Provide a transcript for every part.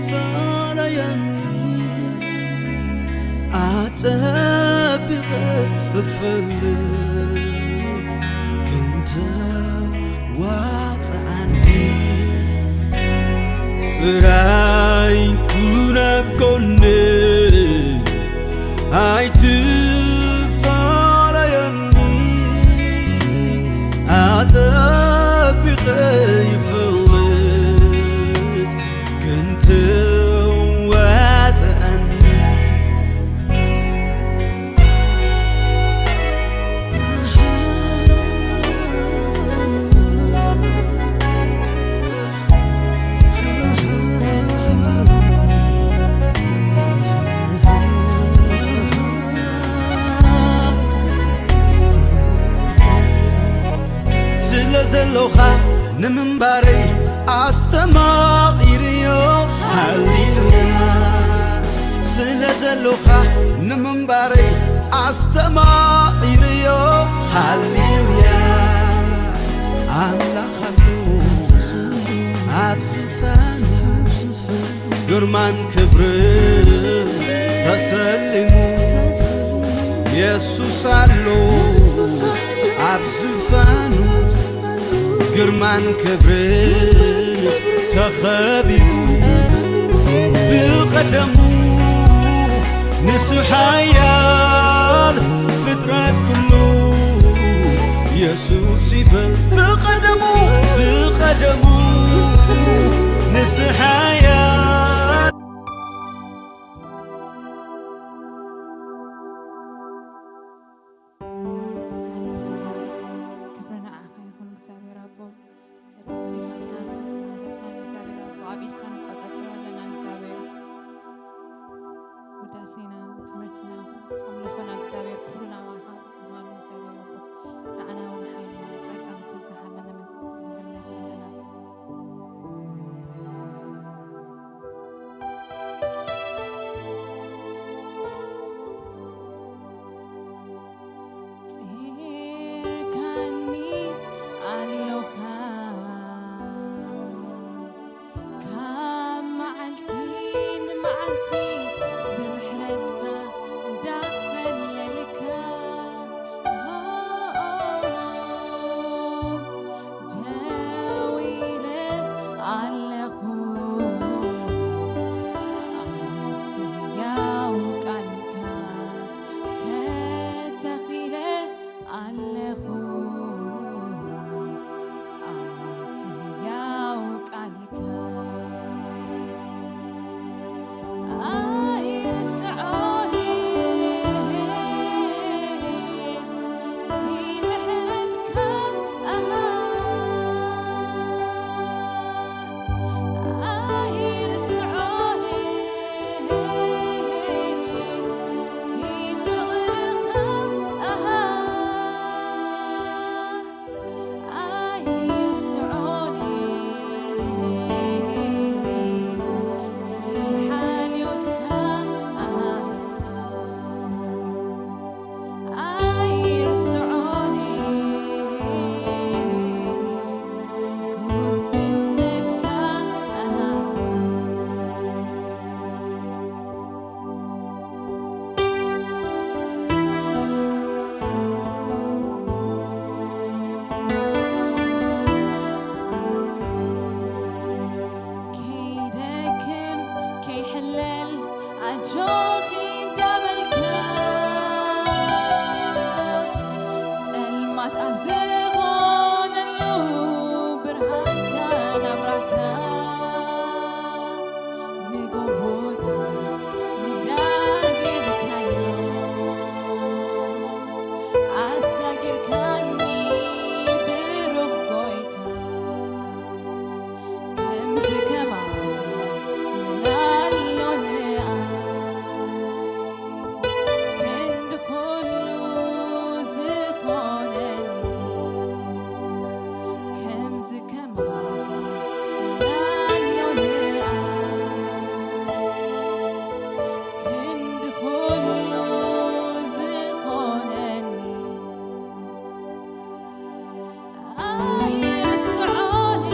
ኣይትፋለየኒ፣ ኣጸቢቐ እፈልጥ ክንተ ዋጽኣኒ። ጥራይ ኩን ኣብ ጎነይ፣ ኣይትፋለየኒ፣ ኣጸቢቐ ይፈልጥ ክንተ ዋጽኣኒ። ስለ ዘሎኻ ንምንባረይ ኣስተማቒርዮ። ሃሌሉያ። ስለ ዘሎኻ ንምንባረይ ኣስተማቒርዮ። ሃሌሉያ። ኣምላኽ ኣሎ ኣብ ዝፋኑ፣ ግርማን ክብርን ተሰሊሙ። የሱስ ኣሎ ኣብ ዝፋኑ፣ ግርማን ክብርን ተኸቢቡ። ብቐደሙ ንሱ ሓያል፣ ፍጥረት ኩሉ የሱስ ይበል። ብቐደሙ፣ ብቐደሙ ንሱ ሓያል። ሃሌሉያ። ክብሪ ንዓኻ ይኹን እግዚኣብሔር ኣቦ። ሰላም ዜናትናን ሰዓታትናን እግዚኣብሔር ኣቦ ኣብ ኢድካ ንቆጻጸሮ ኣለና እግዚኣብሔር። ውዳሴና፣ ትምህርትና፣ ኣምልኾና እግዚኣብሔር ኩሉ ናባኻ ምዃኑ እግዚኣብሔር ኣቦ ንዓና እውን ሓይልና ጸጋ ክትብዝሓልና ነመስ-፣ ንምሕለካ ኣለና። ጺርካኒ ኣሎኻ ካብ መዓልቲ ንመዓልቲ ብምሕረትካ እንዳፈለልካ ደው ኢለ ኣለኹ ኣብቲ ህያው ቃልካ ተተኺለ ኣለኹ ኣብቲ ህያው ቃልካ ኣይርስዖን እቲ ምሕረትካ ኣሃ ኣይርስዖን እቲ ፍቕርኻ ኣሃ ኣይርስዖን እቲ ሓልዮትካ ኣይርስዖን ጉስነትካ ከይደክም ከይሕለል ኣጆኺ እንዳበልካ ጸልማት ኣብ ዝኾነሉ ብርሃንካ ናብራካ ንጎቦታት ሜዳ ጌርካዮ ኣሳጊርካኒ ብሩኽ ጎይታ። ከምዚ ከማን መን ኣሎ ንኣይ ክንዲ ኩሉ ዝኾነኒ ከምዚ ከማን መን ኣሎ ንኣይ ክንዲ ኩሉ ዝኾነኒ ኣይርስዖን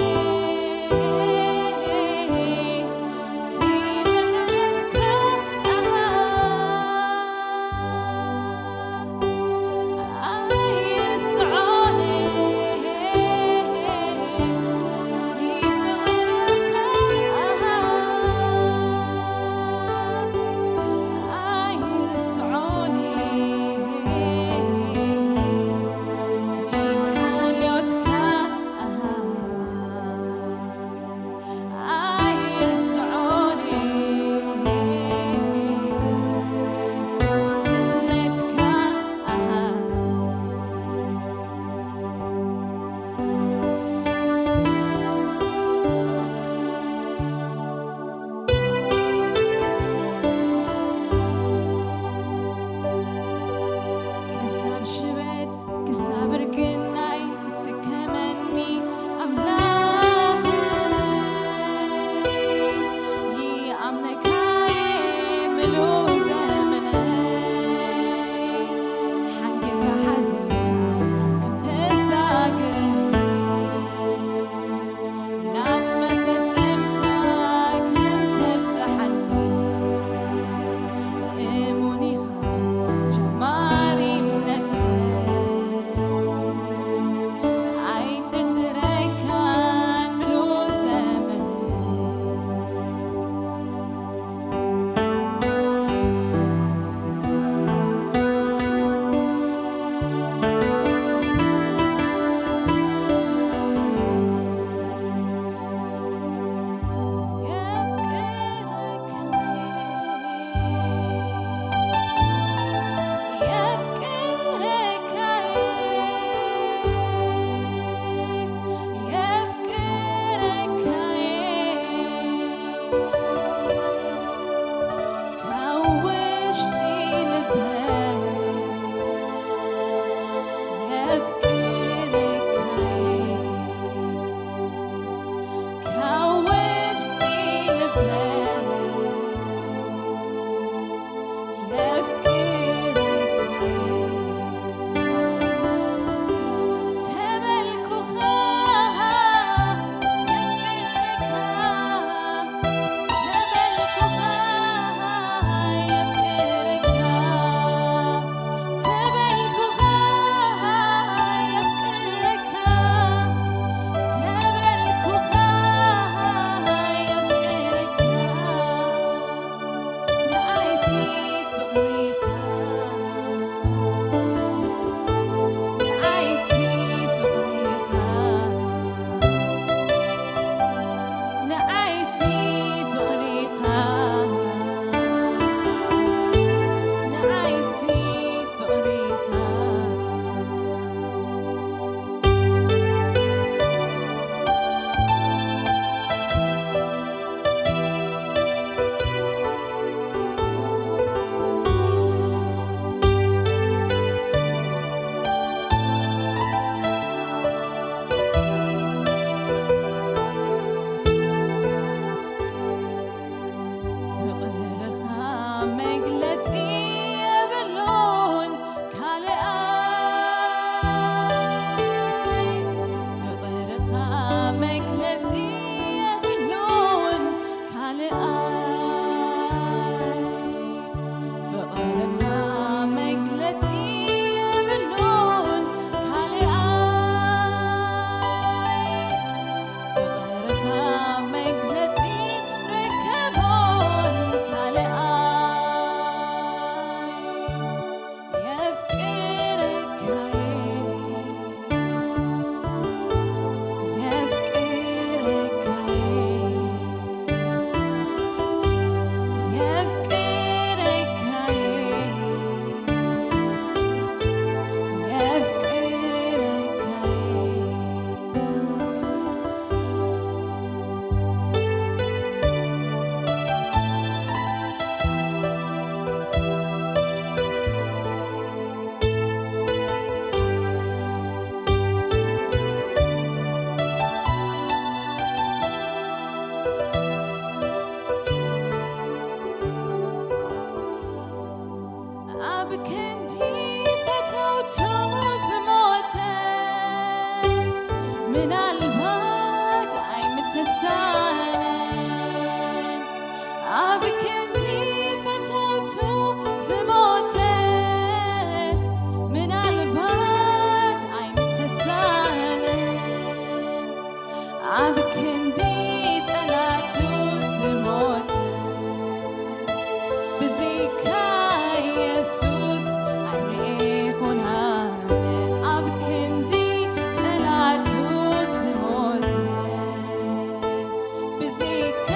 ዜካ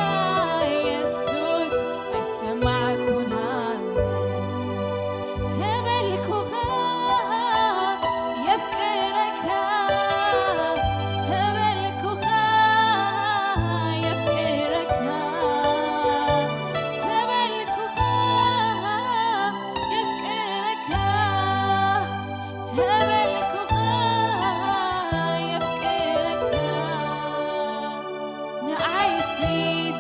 የሱስ ኣይሰማዕኩን ሃለ ተበልኩኻ የፍቅረካ ተበልኩኻ የፍቅረካ ተበልኩኻ የፍቅረካ ተበልኩኻ የፍቅረካ ንዓይሲ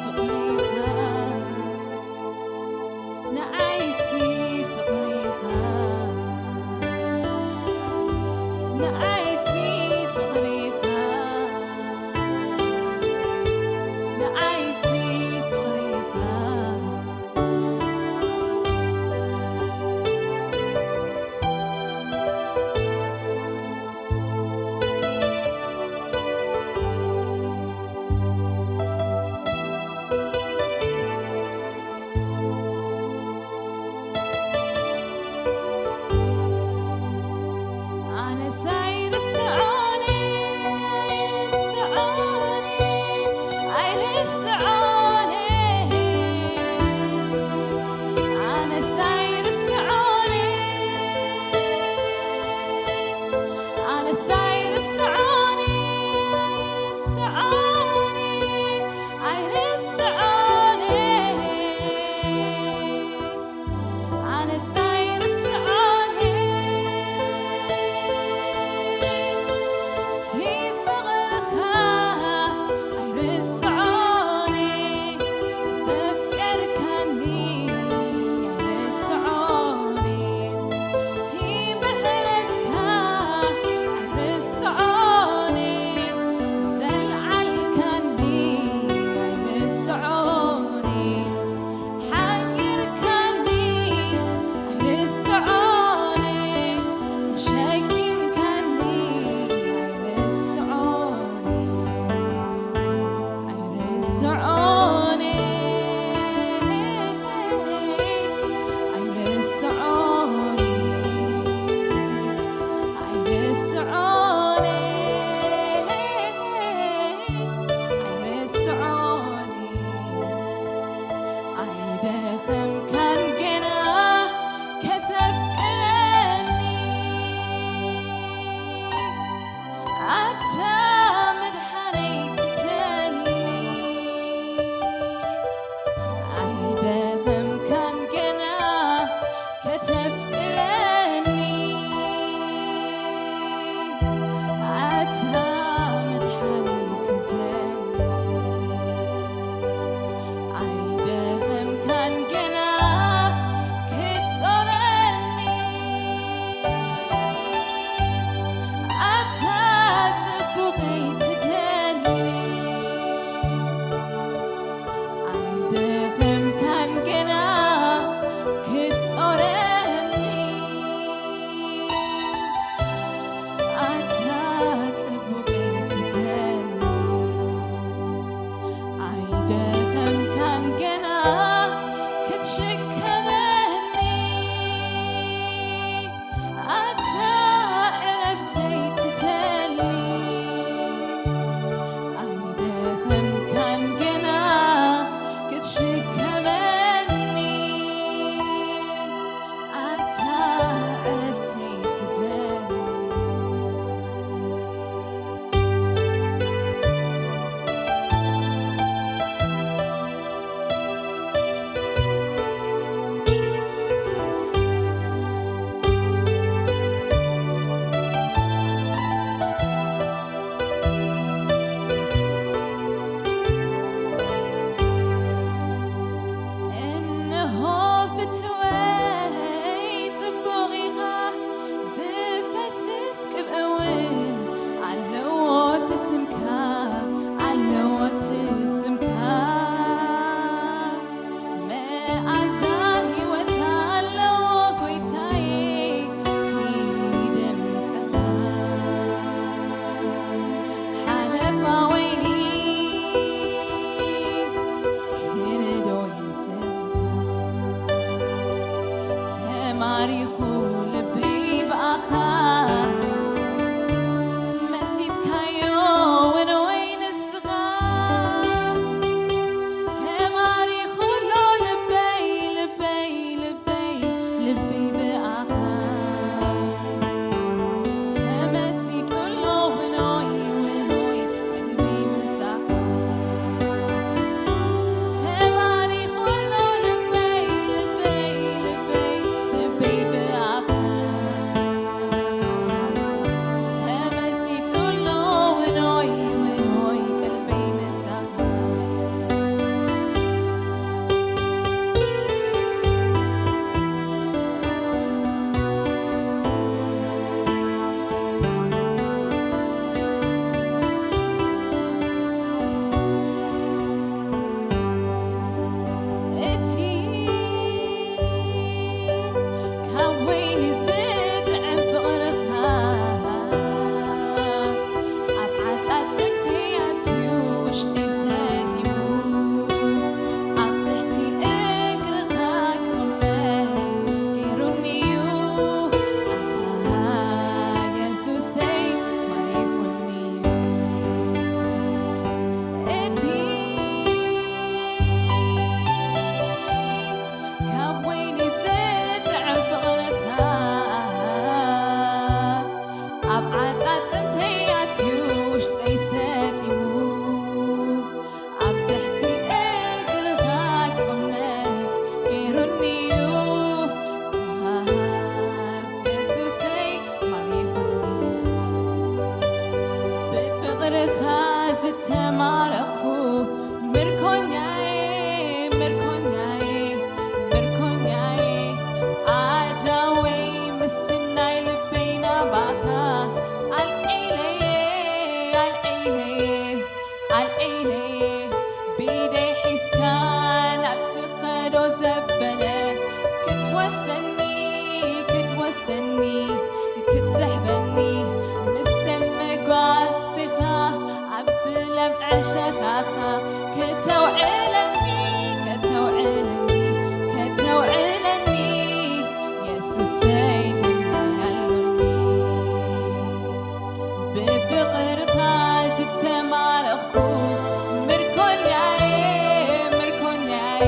ፍቕሪኻ ንዓይሲ ፍቕሪኻ ንዓይሲ ፍቕሪኻ ንዓይሲ ፍቕሪኻ ኣነስ ኣይርስዖን ኣይርስዖን ኣይርስዖን ኣነስ ኣይርስዖን ኣነስ ኣይርስዖን ኣይርስዖን ኣይርስዖን ኣነስ ኣይርስዖን እቲ ፍቕርኻ ኣይርስዖን ዘፍቀርካኒ ኣይርስዖን እቲ ምሕረትካ ኣይርስዖን ዘልዓልካኒ ኣይርስዖን ሓቂርካኒ ኣይርስዖን ተሸኪምካኒ ኣይርስዖን ኣይርስዖን ኣይርስዖን ኣይርስዖን ኣይርስዖን ኣይደኸምካን ገና ከተፍቅረኒ ኣታ መድሓነይ ትደሊ ኣይደኸምካን ገና ከተፍቅረኒ ኣታ መድሓነይ ትደሊ ኣይደኸምካን ገና ክትጦረኒ ኣታ ጽቡቐይ ትደሊ ኣይደኸምካን ገና ክትጦረኒ ኣታ ጽቡቐይ ትደሊ ኣይደኸምካን ገና ክትሽከመኒ ኣታ ዕረፍተይ ትደሊ ኣይደኸምካን ገና ክትሽከመኒ ኣታ ዕረፍተይ ትደሊ ክትወስደኒ ክትስሕበኒ ምስተን መጓሲኻ ኣብ ስለም ዕሸኻኻ ከተውዕለኒ ከተውዕለኒ ከተውዕለኒ የሱሰይ ደንያሎኒ ብፍቕርኻ ዝተማረኽኩ ምርኮኛዬ ምርኮኛዬ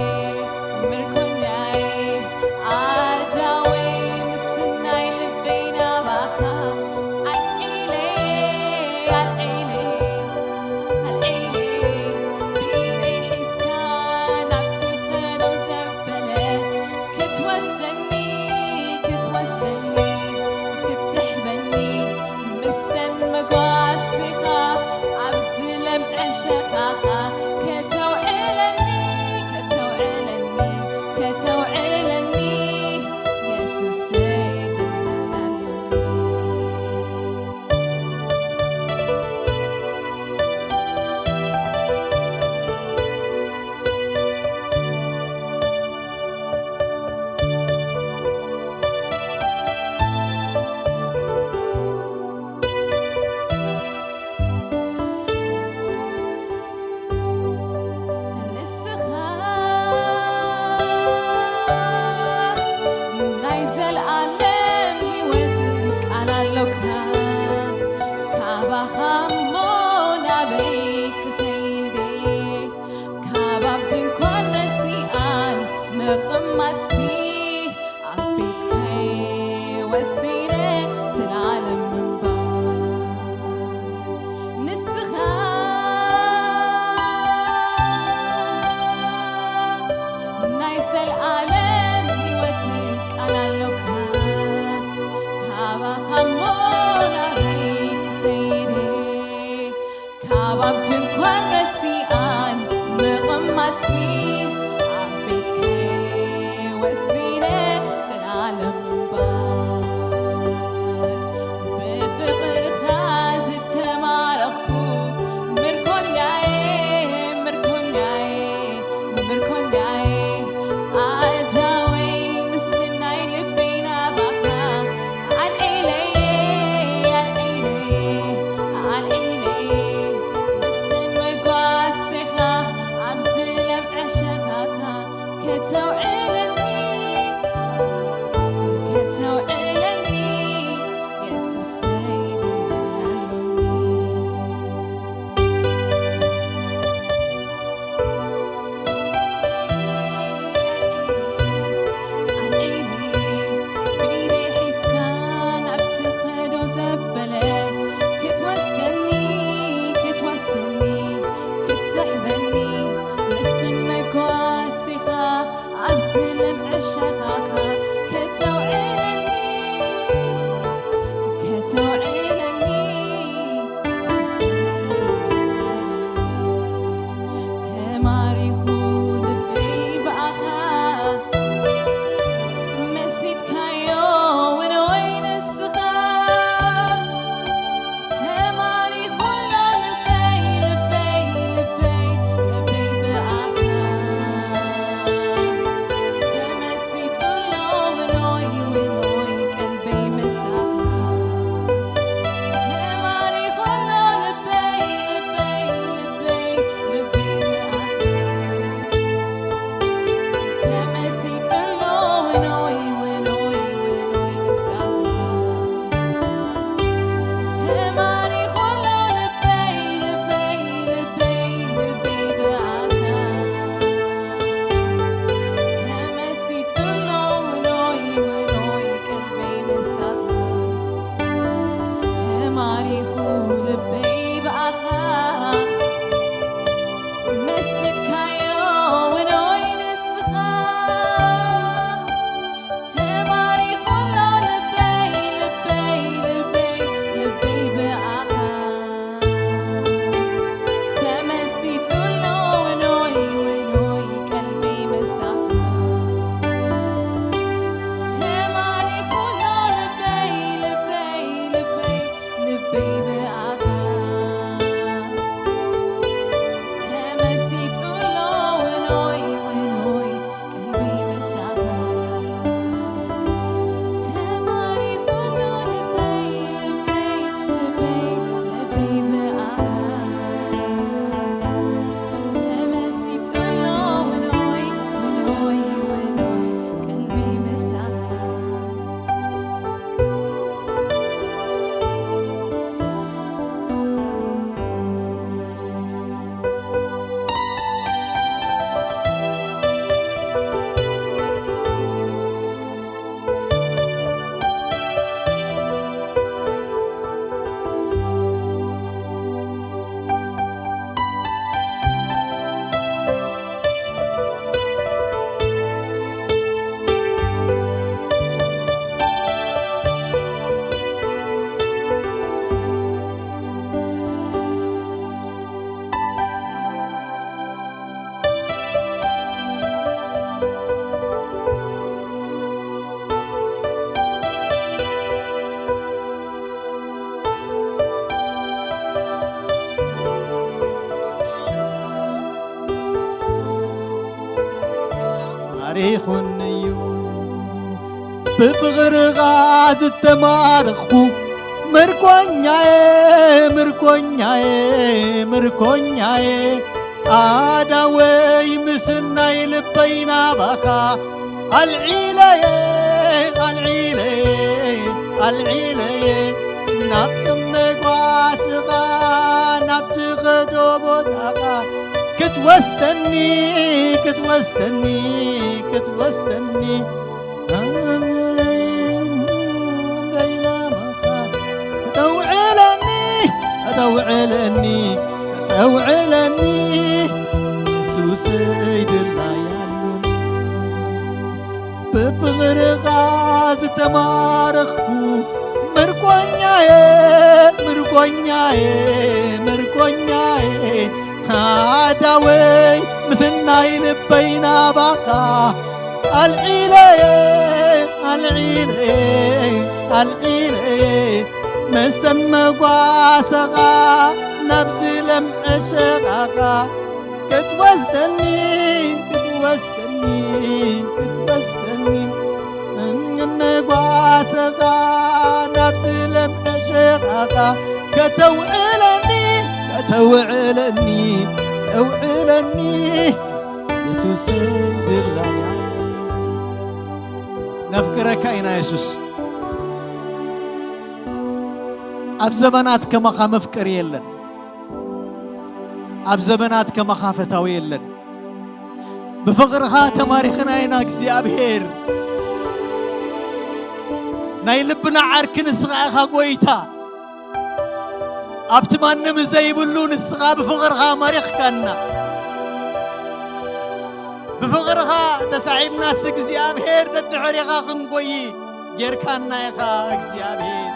ምርኮኛዬ ኣዳወይ ምስናይ ልበይ ናባኻ ኣልዒለይ ኣልዒለይ ኣልዒለይ ብኢደይ ሒዝካ ናብቲ ኸዶ ዘበለ ክትወስደኒ ክትወስደኒ ክትስሕበኒ ምስተን መጓሲኻ ኣብ ዝለም ዕሸኻኻ ከተውዕለኒ ከተውዕለኒ ከተውዕለኒ የሱሰይ ደናለኒ ይኹን እዩ። ብፍቕርኻ ዝተማረኽኩ ምርኮኛየ፣ ምርኮኛየ፣ ምርኮኛየ፣ ኣዳወይ ምስናይ ልበይ ናባኻ ኣልዒለየ፣ ኣልዒለየ፣ ኣልዒለየ፣ ናብ መጓስኻ፣ ናብ ትኸዶ ቦታኻ ክትወስደኒ፣ ክትወስደኒ፣ ክትወስደኒ፣ ኣምረይ በይናማኻ፣ ከተውዕለኒ፣ ከተውዕለኒ፣ ከተውዕለኒ፣ የሱሰይ ድላያሉን። ብፍቕርኻ ዝተማረኽኩ ምርኮኛየ፣ ምርኮኛየ፣ ምርኮኛየ፣ ኣዳወይ ምስናይ ልበይ ናባኻ ኣልዒለየ፣ ኣልዒለየ፣ ኣልዒለየ፣ መስተን መጓሰኻ ናብዚ ለምዐ ሸቓኻ ክትወስደኒ፣ ክትወስደኒ፣ ክትወስደኒ፣ መጓሰኻ ናብዚ ለምዐ ሸቓኻ ከተውዕለኒ፣ ከተውዕለኒ፣ ተውዕለኒ፣ የሱሰይ ድላያ። ነፍቅረካ ኢና የሱስ። ኣብ ዘበናት ከማኻ መፍቀሪ የለን። ኣብ ዘበናት ከማኻ ፈታዊ የለን። ብፍቕርኻ ተማሪኽና ኢና እግዚኣብሔር። ናይ ልብና ዓርኪ ንስኻ ኢኻ ጎይታ። ኣብቲ ማንም ዘይብሉ ንስኻ ብፍቕርኻ ማሪኽካና። ብፍቕርኻ ተሳሒብናስ እግዚኣብሔር ደድሕሪኻ ክንጎይ ጌርካና ኢኻ እግዚኣብሔር።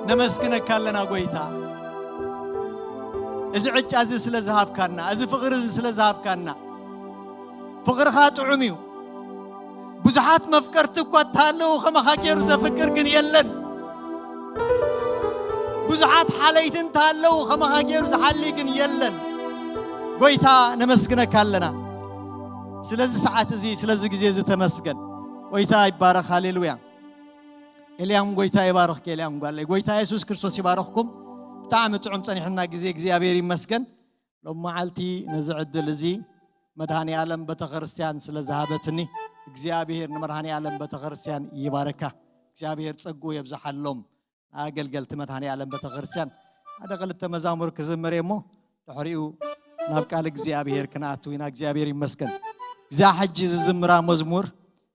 ነመስግነካ ኣለና ጎይታ። እዚ ዕጫ እዚ ስለ ዝሃብካና፣ እዚ ፍቕሪ እዚ ስለ ዝሃብካና። ፍቕርኻ ጥዑም እዩ። ብዙሓት መፍቀርቲ እኳ እንተሃለዉ ከማኻ ገይሩ ዘፍቅር ግን የለን። ብዙሓት ሓለይቲ እንተሃለዉ ከማኻ ገይሩ ዝሓሊ ግን የለን። ጎይታ ነመስግነካ ኣለና። ስለዚ ሰዓት እዚ፣ ስለዚ ግዜ እዚ ተመስገን። ጎይታ ይባረኽ። ሃሌሉያ። ኤልያም ጎይታ ይባረኽክ። ኤልያም ጓለይ ጎይታ የሱስ ክርስቶስ ይባረኽኩም። ብጣዕሚ ጥዑም ጸኒሕና ግዜ እግዚኣብሔር ይመስገን። ሎም መዓልቲ ነዚ ዕድል እዚ መድኃኔ ዓለም ቤተክርስትያን ስለ ዝሃበትኒ እግዚኣብሔር ንመድኃኔ ዓለም ቤተክርስትያን ይባረካ። እግዚኣብሔር ጸጉ የብዝሓሎም። ኣገልገልቲ መድኃኔ ዓለም ቤተክርስትያን ሓደ ክልተ መዛሙር ክዝምር እየ እሞ ድሕሪኡ ናብ ቃል እግዚኣብሔር ክንኣቱ ኢና። እግዚኣብሔር ይመስገን። እዛ ሕጂ ዝዝምራ መዝሙር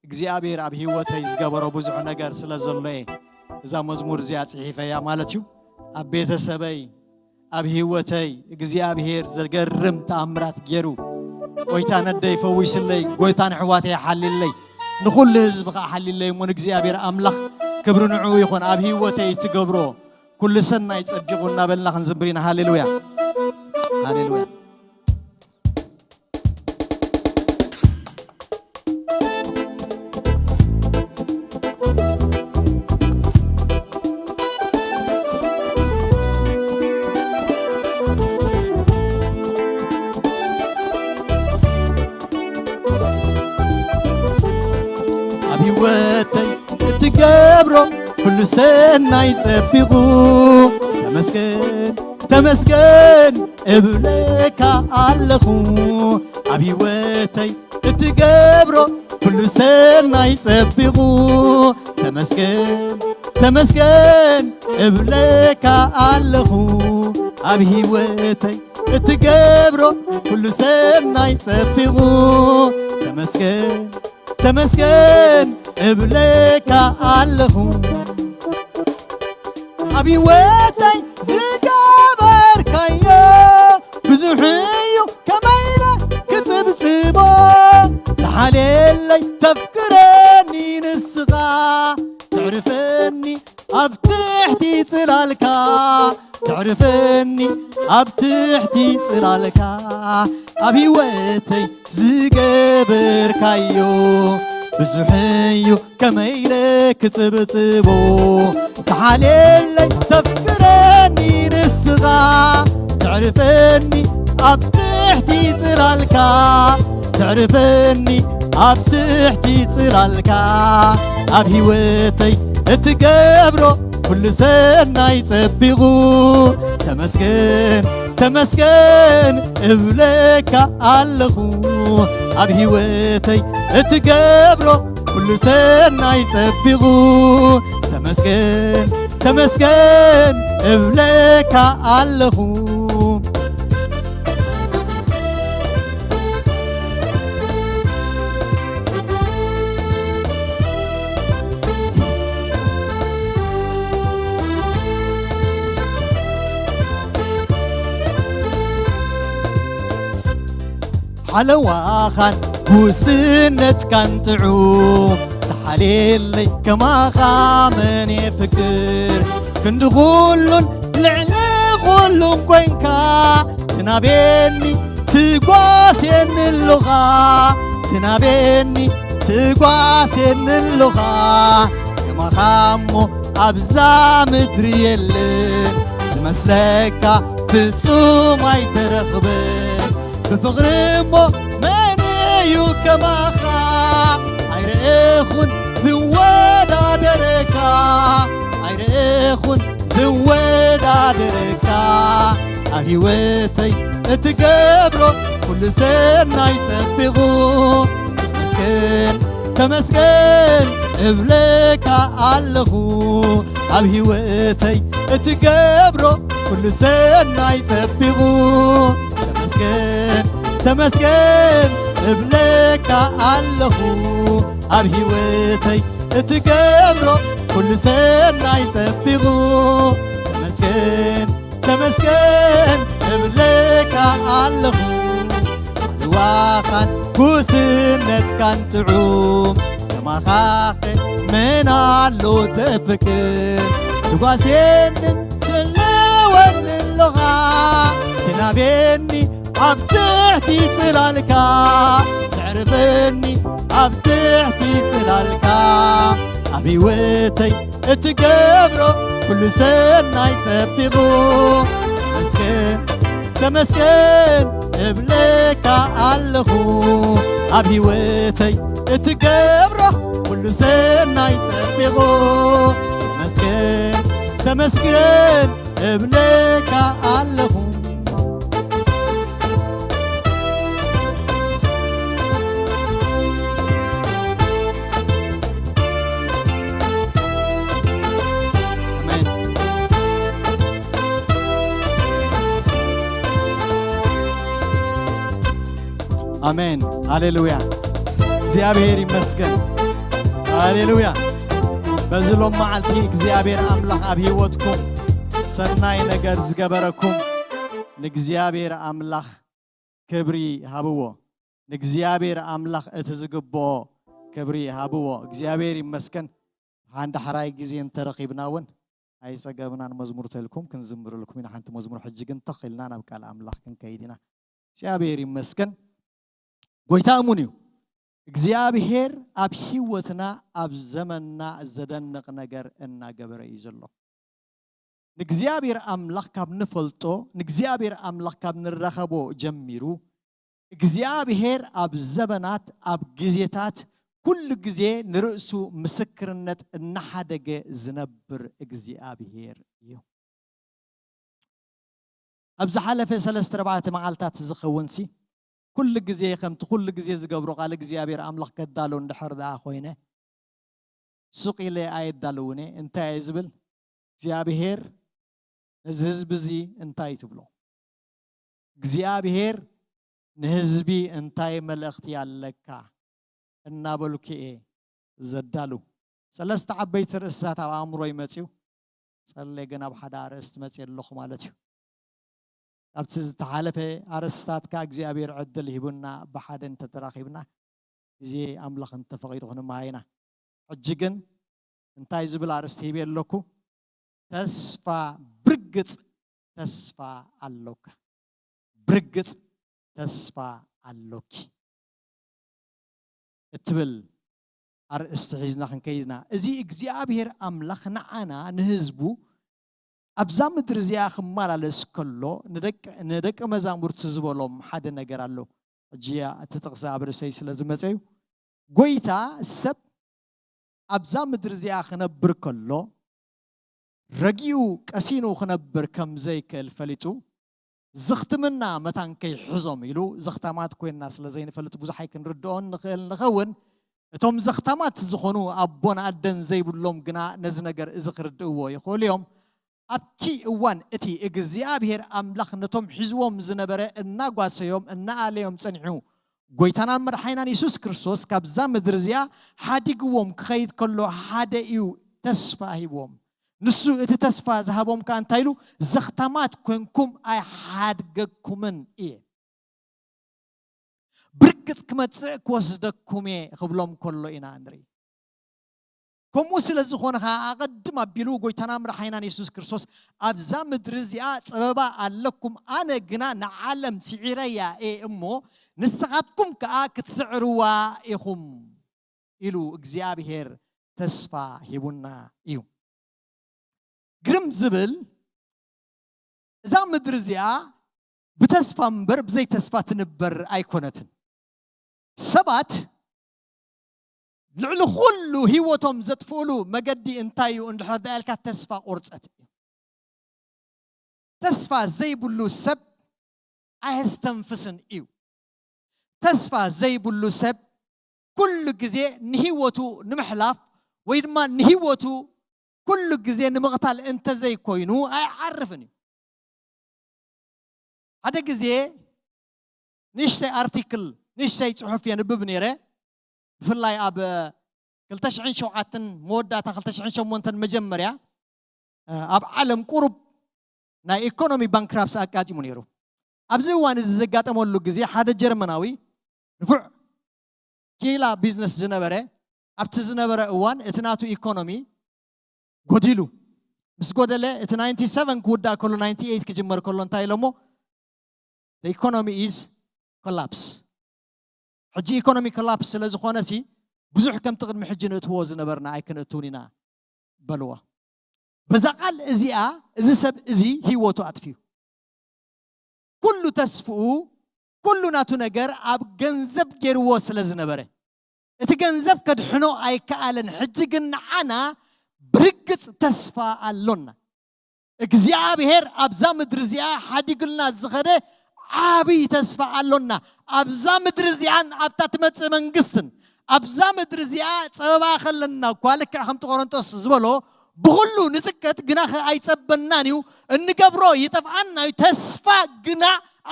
እግዚኣብሔር ኣብ ህይወተይ ዝገበሮ ብዙሕ ነገር ስለ ዘሎ እየ እዛ መዝሙር እዚኣ ጽሒፈያ ማለት እዩ። ኣብ ቤተሰበይ፣ ኣብ ህይወተይ እግዚኣብሔር ዘገርም ተኣምራት ገይሩ፣ ጎይታ ነደይ ፈዊስለይ፣ ጎይታ ንሕዋተይ ሓልለይ፣ ንኹሉ ህዝቢ ኸዓ ሓልለይ እሞ ንእግዚኣብሔር ኣምላኽ ክብሪ ንዕኡ ይኹን። ኣብ ህይወተይ ትገብሮ ኩሉ ሰናይ ጸቢቑ እናበልና ክንዝምር ኢና። ሃሌሉያ፣ ሃሌሉያ። ኣብ ህይወተይ እትገብሮ ኩሉ ሰናይ ጸቢቑ፣ ተመስገን ተመስገን እብለካ ኣለኹ። ኣብ ህይወተይ እትገብሮ ኩሉ ሰናይ ጸቢቑ፣ ተመስገን ተመስገን እብለካ ኣለኹ። ኣብ ህይወተይ እትገብሮ ኩሉ ሰናይ ጸቢቑ፣ ተመስገን ተመስገን እብለካ ኣለኹ። ኣብ ህይወተይ ዝገበርካዮ ብዙሕ እዩ፣ ከመይ ኢለ ክጽብጽቦ? ተሓልየለይ ተፍቅረኒ ንስኻ፣ ተዕርፈኒ ኣብ ትሕቲ ጽላልካ፣ ተዕርፈኒ ኣብ ትሕቲ ጽላልካ። ኣብ ህይወተይ ዝገበርካዮ ብዙሕ እዩ፣ ከመይ ኢለ ክጽብጽቦ? ተሓልየለይ ተፍቅረኒ ንስኻ፣ ተዕርፈኒ ኣብ ትሕቲ ጽላልካ፣ ተዕርፈኒ ኣብ ትሕቲ ጽላልካ። ኣብ ህይወተይ እትገብሮ ኩሉ ሰናይ ጸቢቑ። ተመስገን ተመስገን እብለካ ኣለኹ። ኣብ ህይወተይ እትገብሮ ኩሉ ሰናይ ጸቢቑ። ተመስገን ተመስገን እብለካ ኣለኹ። ሓለዋኻን ጉስነትካን ጥዑም ተሓልየለይ ከማኻ መን የፍቅር። ክንዲ ኩሉን ልዕሊ ኩሉን ኮንካ ትናቤኒ ትጓስየኒ ኣለኻ። ትናቤኒ ትጓስየኒ ኣለኻ። ከማኻ እሞ ኣብዛ ምድሪ የለን ዝመስለካ ፍጹም ኣይተረኽበን። ብፍቕሪ እሞ መን እዩ ከማኻ? ኣይረእኹን ዝወዳደረካ። ኣይረእኹን ዝወዳደረካ። ኣብ ህይወተይ እትገብሮ ኩሉ ሰናይ ጸቢቑ። ተመስገን ተመስገን እብለካ ኣለኹ። ኣብ ህይወተይ እትገብሮ ኩሉ ሰናይ ጸቢቑ። ተመስገን ተመስገን እብለካ ኣለኹ። ኣብ ህይወተይ እትገብሮ ኩሉ ሰናይ ጸቢቑ። ተመስገን ተመስገን እብለካ ኣለኹ። ሓለዋኻን ጉስነትካን ጥዑም ከማኻኸ መን ኣሎ ዘፍቅር። ትጓስየንን ትልወኒ ኣለኻ። ትናቤኒ ኣብ ትሕቲ ጽላልካ። ተዕርፈኒ ኣብ ትሕቲ ጽላልካ። ኣብ ህይወተይ እትገብሮ ኩሉ ሰናይ ጸቢቑ። ተመስገን ተመስገን እብለካ ኣለኹ። ኣብ ህይወተይ እትገብሮ ኩሉ ሰናይ ጸቢቑ። ተመስገን ተመስገን እብለካ ኣለኹ። ኣሜን። ኣሜን። ሃሌሉያ። እግዚኣብሔር ይመስገን። ሃሌሉያ። በዚ ሎም መዓልቲ እግዚኣብሔር ኣምላኽ ኣብ ህይወትኩም ሰናይ ነገር ዝገበረኩም ንእግዚኣብሔር ኣምላኽ ክብሪ ሃብዎ። ንእግዚኣብሔር ኣምላኽ እቲ ዝግብኦ ክብሪ ሃብዎ። እግዚኣብሔር ይመስገን። ሓንዳ ሕራይ ግዜ እንተረኺብና እውን ኣይጸገብናን። መዝሙር ተልኩም ክንዝምርልኩም ኢና። ሓንቲ መዝሙር ሕጂ ግን ተኽ ኢልና ናብ ቃል ኣምላኽ ክንከይድ ኢና። እግዚኣብሔር ይመስገን። ጎይታ እሙን እዩ። እግዚኣብሔር ኣብ ህይወትና፣ ኣብ ዘመንና ዘደንቕ ነገር እናገበረ እዩ ዘሎ። ንእግዚኣብሔር ኣምላኽ ካብ ንፈልጦ፣ ንእግዚኣብሔር ኣምላኽ ካብ ንራኸቦ ጀሚሩ፣ እግዚኣብሔር ኣብ ዘበናት፣ ኣብ ግዜታት፣ ኩሉ ግዜ ንርእሱ ምስክርነት እናሓደገ ዝነብር እግዚኣብሔር እዩ። ኣብ ዝሓለፈ ሰለስተ ኣርባዕተ መዓልታት ዝኸውንሲ፣ ኩሉ ግዜ ከምቲ ኩሉ ግዜ ዝገብሮ ቃል እግዚኣብሔር ኣምላኽ ከዳሎ እንድሕር ደኣ ኮይነ፣ ሱቕ ኢለ ኣየዳልውነ። እንታይ እየ ዝብል? እግዚኣብሔር ነዚ ህዝቢ እዚ እንታይ ትብሎ? እግዚኣብሔር ንህዝቢ እንታይ መልእኽቲ ኣለካ? እናበልኩ እየ ዘዳሉ። ሰለስተ ዓበይቲ ርእስታት ኣብ ኣእምሮ ይመጽዩ። ጸለ ግን ኣብ ሓደ ኣርእስቲ መጽየ ኣለኹ ማለት እዩ። ካብቲ ዝተሓለፈ ኣርእስታት ከኣ እግዚኣብሔር ዕድል ሂቡና ብሓደ እንተተራኺብና፣ ግዜ ኣምላኽ እንተፈቒዱ ክንመሃይና። ሕጂ ግን እንታይ ዝብል ኣርእስቲ ሂበ ኣለኩ? ተስፋ፣ ብርግጽ ተስፋ ኣሎካ። ብርግጽ ተስፋ ኣሎኪ እትብል ኣርእስቲ ሒዝና ክንከይድና። እዚ እግዚኣብሔር ኣምላኽ ንዓና፣ ንህዝቡ፣ ኣብዛ ምድሪ እዚኣ ክመላለስ ከሎ ንደቂ፣ ንደቂ መዛሙርቲ ዝበሎም ሓደ ነገር ኣሎ። ሕጂ እቲ ጥቕሲ ኣብ ርእሰይ ስለ ዝመጸ እዩ። ጎይታ ሰብ ኣብዛ ምድሪ እዚኣ ክነብር ከሎ ረጊኡ ቀሲኑ ክነብር ከም ዘይክእል ፈሊጡ፣ ዝኽትምና መታን ከይሕዞም ኢሉ፣ ዘኽታማት ኮይንና ስለ ዘይንፈልጥ ብዙሕ ኣይክንርድኦን ንኽእል ንኸውን። እቶም ዘኽታማት ዝኾኑ ኣቦን ኣደን ዘይብሎም ግና ነዚ ነገር እዚ ክርድእዎ ይኽእሉ እዮም። ኣብቲ እዋን እቲ እግዚኣብሔር ኣምላኽ ነቶም ሒዝዎም ዝነበረ እናጓሰዮም እናኣለዮም ጸኒሑ፣ ጎይታናን መድሓኒናን የሱስ ክርስቶስ ካብዛ ምድሪ እዚኣ ሓዲግዎም ክኸይድ ከሎ ሓደ እዩ ተስፋ ሂብዎም። ንሱ እቲ ተስፋ ዝሃቦም ከኣ እንታይ ኢሉ? ዘኽታማት ኮንኩም ኣይሓድገኩምን እየ፣ ብርግጽ ክመጽእ ክወስደኩም እየ ክብሎም ከሎ ኢና ንርኢ። ከምኡ ስለ ዝኾነ ኸዓ ኣቐድም ኣቢሉ ጎይታና መድሓኒናን የሱስ ክርስቶስ ኣብዛ ምድሪ እዚኣ ጸበባ ኣለኩም፣ ኣነ ግና ንዓለም ስዒረያ እየ እሞ ንስኻትኩም ከኣ ክትስዕርዋ ኢኹም ኢሉ እግዚኣብሔር ተስፋ ሂቡና እዩ። ግርም ዝብል እዛ ምድሪ እዚኣ ብተስፋ እምበር ብዘይ ተስፋ ትንበር ኣይኮነትን። ሰባት ልዕሊ ኩሉ ህይወቶም ዘጥፍእሉ መገዲ እንታይ እዩ እንድሕር ደኣ ኢልካ ተስፋ ቁርጸት እዩ። ተስፋ ዘይብሉ ሰብ ኣየስተንፍስን እዩ። ተስፋ ዘይብሉ ሰብ ኩሉ ግዜ ንህይወቱ ንምሕላፍ ወይ ድማ ንህይወቱ ኩሉ ግዜ ንምቕታል እንተዘይኮይኑ ኣይዓርፍን እዩ። ሓደ ግዜ ንእሽተይ ኣርቲክል፣ ንእሽተይ ጽሑፍ የንብብ ነይረ። ብፍላይ ኣብ ክልተ ሽሕን ሸውዓተን መወዳእታ ክልተ ሽሕን ሸሞንተን መጀመርያ፣ እ፣ ኣብ ዓለም ቁሩብ ናይ ኢኮኖሚ ባንክራፕሲ ኣጋጢሙ ነይሩ። ኣብዚ እዋን እዚ ዘጋጠመሉ ግዜ ሓደ ጀርመናዊ ንፉዕ ኪላ ቢዝነስ ዝነበረ፣ ኣብቲ ዝነበረ እዋን እቲ ናቱ ኢኮኖሚ ጎዲሉ። ምስ ጎደለ እቲ ናይንቲ ሰቨን ክውዳእ ከሎ ናይንቲ ኤይት ክጅመር ከሎ እንታይ ኢሎሞ? The economy is collapse። ሕጂ ኢኮኖሚ ኮላፕስ ስለ ዝኾነ ሲ ብዙሕ ከምቲ ቅድሚ ሕጂ ንእትዎ ዝነበርና ኣይክንእትውን ኢና በልዋ። በዛ ቃል እዚኣ እዚ ሰብ እዚ ህይወቱ ኣጥፊዩ። ኩሉ ተስፍኡ፣ ኩሉ ናቱ ነገር ኣብ ገንዘብ ገይርዎ ስለ ዝነበረ፣ እቲ ገንዘብ ከድሕኖ ኣይከኣለን። ሕጂ ግን ንዓና ብርግጽ ተስፋ ኣሎና። እግዚኣብሔር ኣብዛ ምድሪ እዚኣ ሓዲጉልና ዝኸደ ዓብዪ ተስፋ ኣሎና። ኣብዛ ምድሪ እዚኣን ኣብታ ትመጽእ መንግስትን ኣብዛ ምድሪ እዚኣ ጸበባ ከለና እኳ ልክዕ ከምቲ ቆሮንቶስ ዝበሎ ብኹሉ ንጽቀት ግናኸ ኣይጸበናን እዩ፣ እንገብሮ ይጠፍኣና እዩ፣ ተስፋ ግና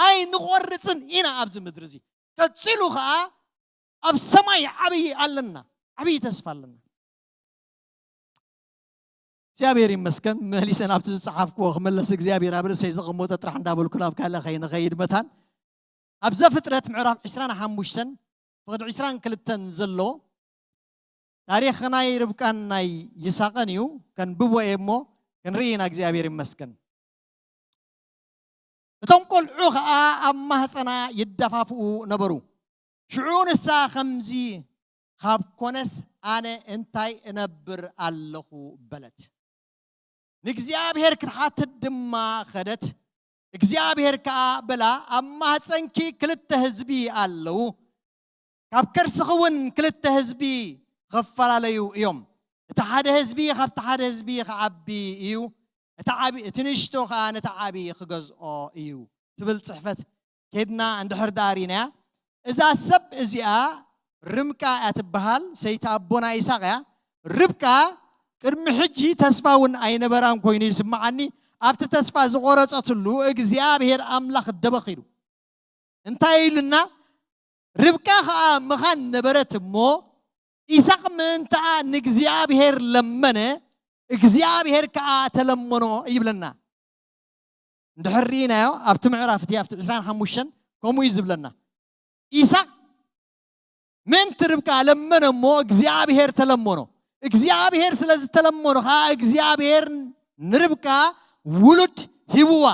ኣይንቖርጽን ኢና ኣብዚ ምድሪ እዚ። ቀጺሉ ኸኣ ኣብ ሰማይ ዓብዪ ኣለና፣ ዓብዪ ተስፋ ኣለና። እግዚኣብሔር ይመስገን። መሊሰ ናብቲ ዝጸሓፍክዎ ክመለስ እግዚኣብሔር ኣብ ርእሰይ ዘቐመጦ ጥራሕ እንዳበልኩ ናብ ካልእ ከይንኸይድ መታን ኣብ ዘፍጥረት ምዕራፍ ዕስራን ሓሙሽተን ፍቕዲ ዕስራን ክልተን ዘሎ ታሪኽ ናይ ርብቃን ናይ ይስሐቅን እዩ። ከንብቦ እየ እሞ ክንርኢ ኢና። እግዚኣብሔር ይመስገን። እቶም ቆልዑ ኸኣ ኣብ ማህፀና ይደፋፍኡ ነበሩ። ሽዑ ንሳ ከምዚ ካብ ኮነስ ኣነ እንታይ እነብር ኣለኹ በለት። ንእግዚኣብሔር ክትሓትት ድማ ኸደት። እግዚኣብሔር ከኣ በላ፣ ኣብ ማህፀንኪ ክልተ ህዝቢ ኣለዉ፣ ካብ ከርስኺ እውን ክልተ ህዝቢ ኽፈላለዩ እዮም። እቲ ሓደ ህዝቢ ኻብቲ ሓደ ህዝቢ ኽዓቢ እዩ፣ እቲ ዓቢ-፣ እቲ ንእሽቶ ኸዓ ነቲ ዓቢ ኽገዝኦ እዩ ትብል ጽሕፈት ኬድና እንድሕር ደኣ ርኢናያ፣ እዛ ሰብ እዚኣ ርብቃ እያ ትበሃል፣ ሰይቲ ኣቦና ይስሐቅ እያ። ርብቃ ቅድሚ ሕጂ ተስፋ እውን ኣይነበራን ኮይኑ ይስምዓኒ። ኣብቲ ተስፋ ዝቖረጸትሉ እግዚኣብሔር ኣምላኽ ደበኽ ኢሉ። እንታይ ኢሉና? ርብቃ ኸዓ መኻን ነበረት እሞ፣ ኢሳቅ ምእንተኣ ንእግዚኣብሔር ለመነ፣ እግዚኣብሔር ከኣ ተለመኖ ይብለና። እንድሕር ርኢናዮ፣ ኣብቲ ምዕራፍ እቲ፣ ኣብቲ ዕስራን ሓሙሽተን ከምኡ እዩ ዝብለና። ኢሳቅ ምእንቲ ርብቃ ለመነ እሞ፣ እግዚኣብሔር ተለመኖ። እግዚኣብሔር ስለ ዝተለመኖ ኸዓ፣ እግዚኣብሔር ንርብቃ ውሉድ ሂብዋ፣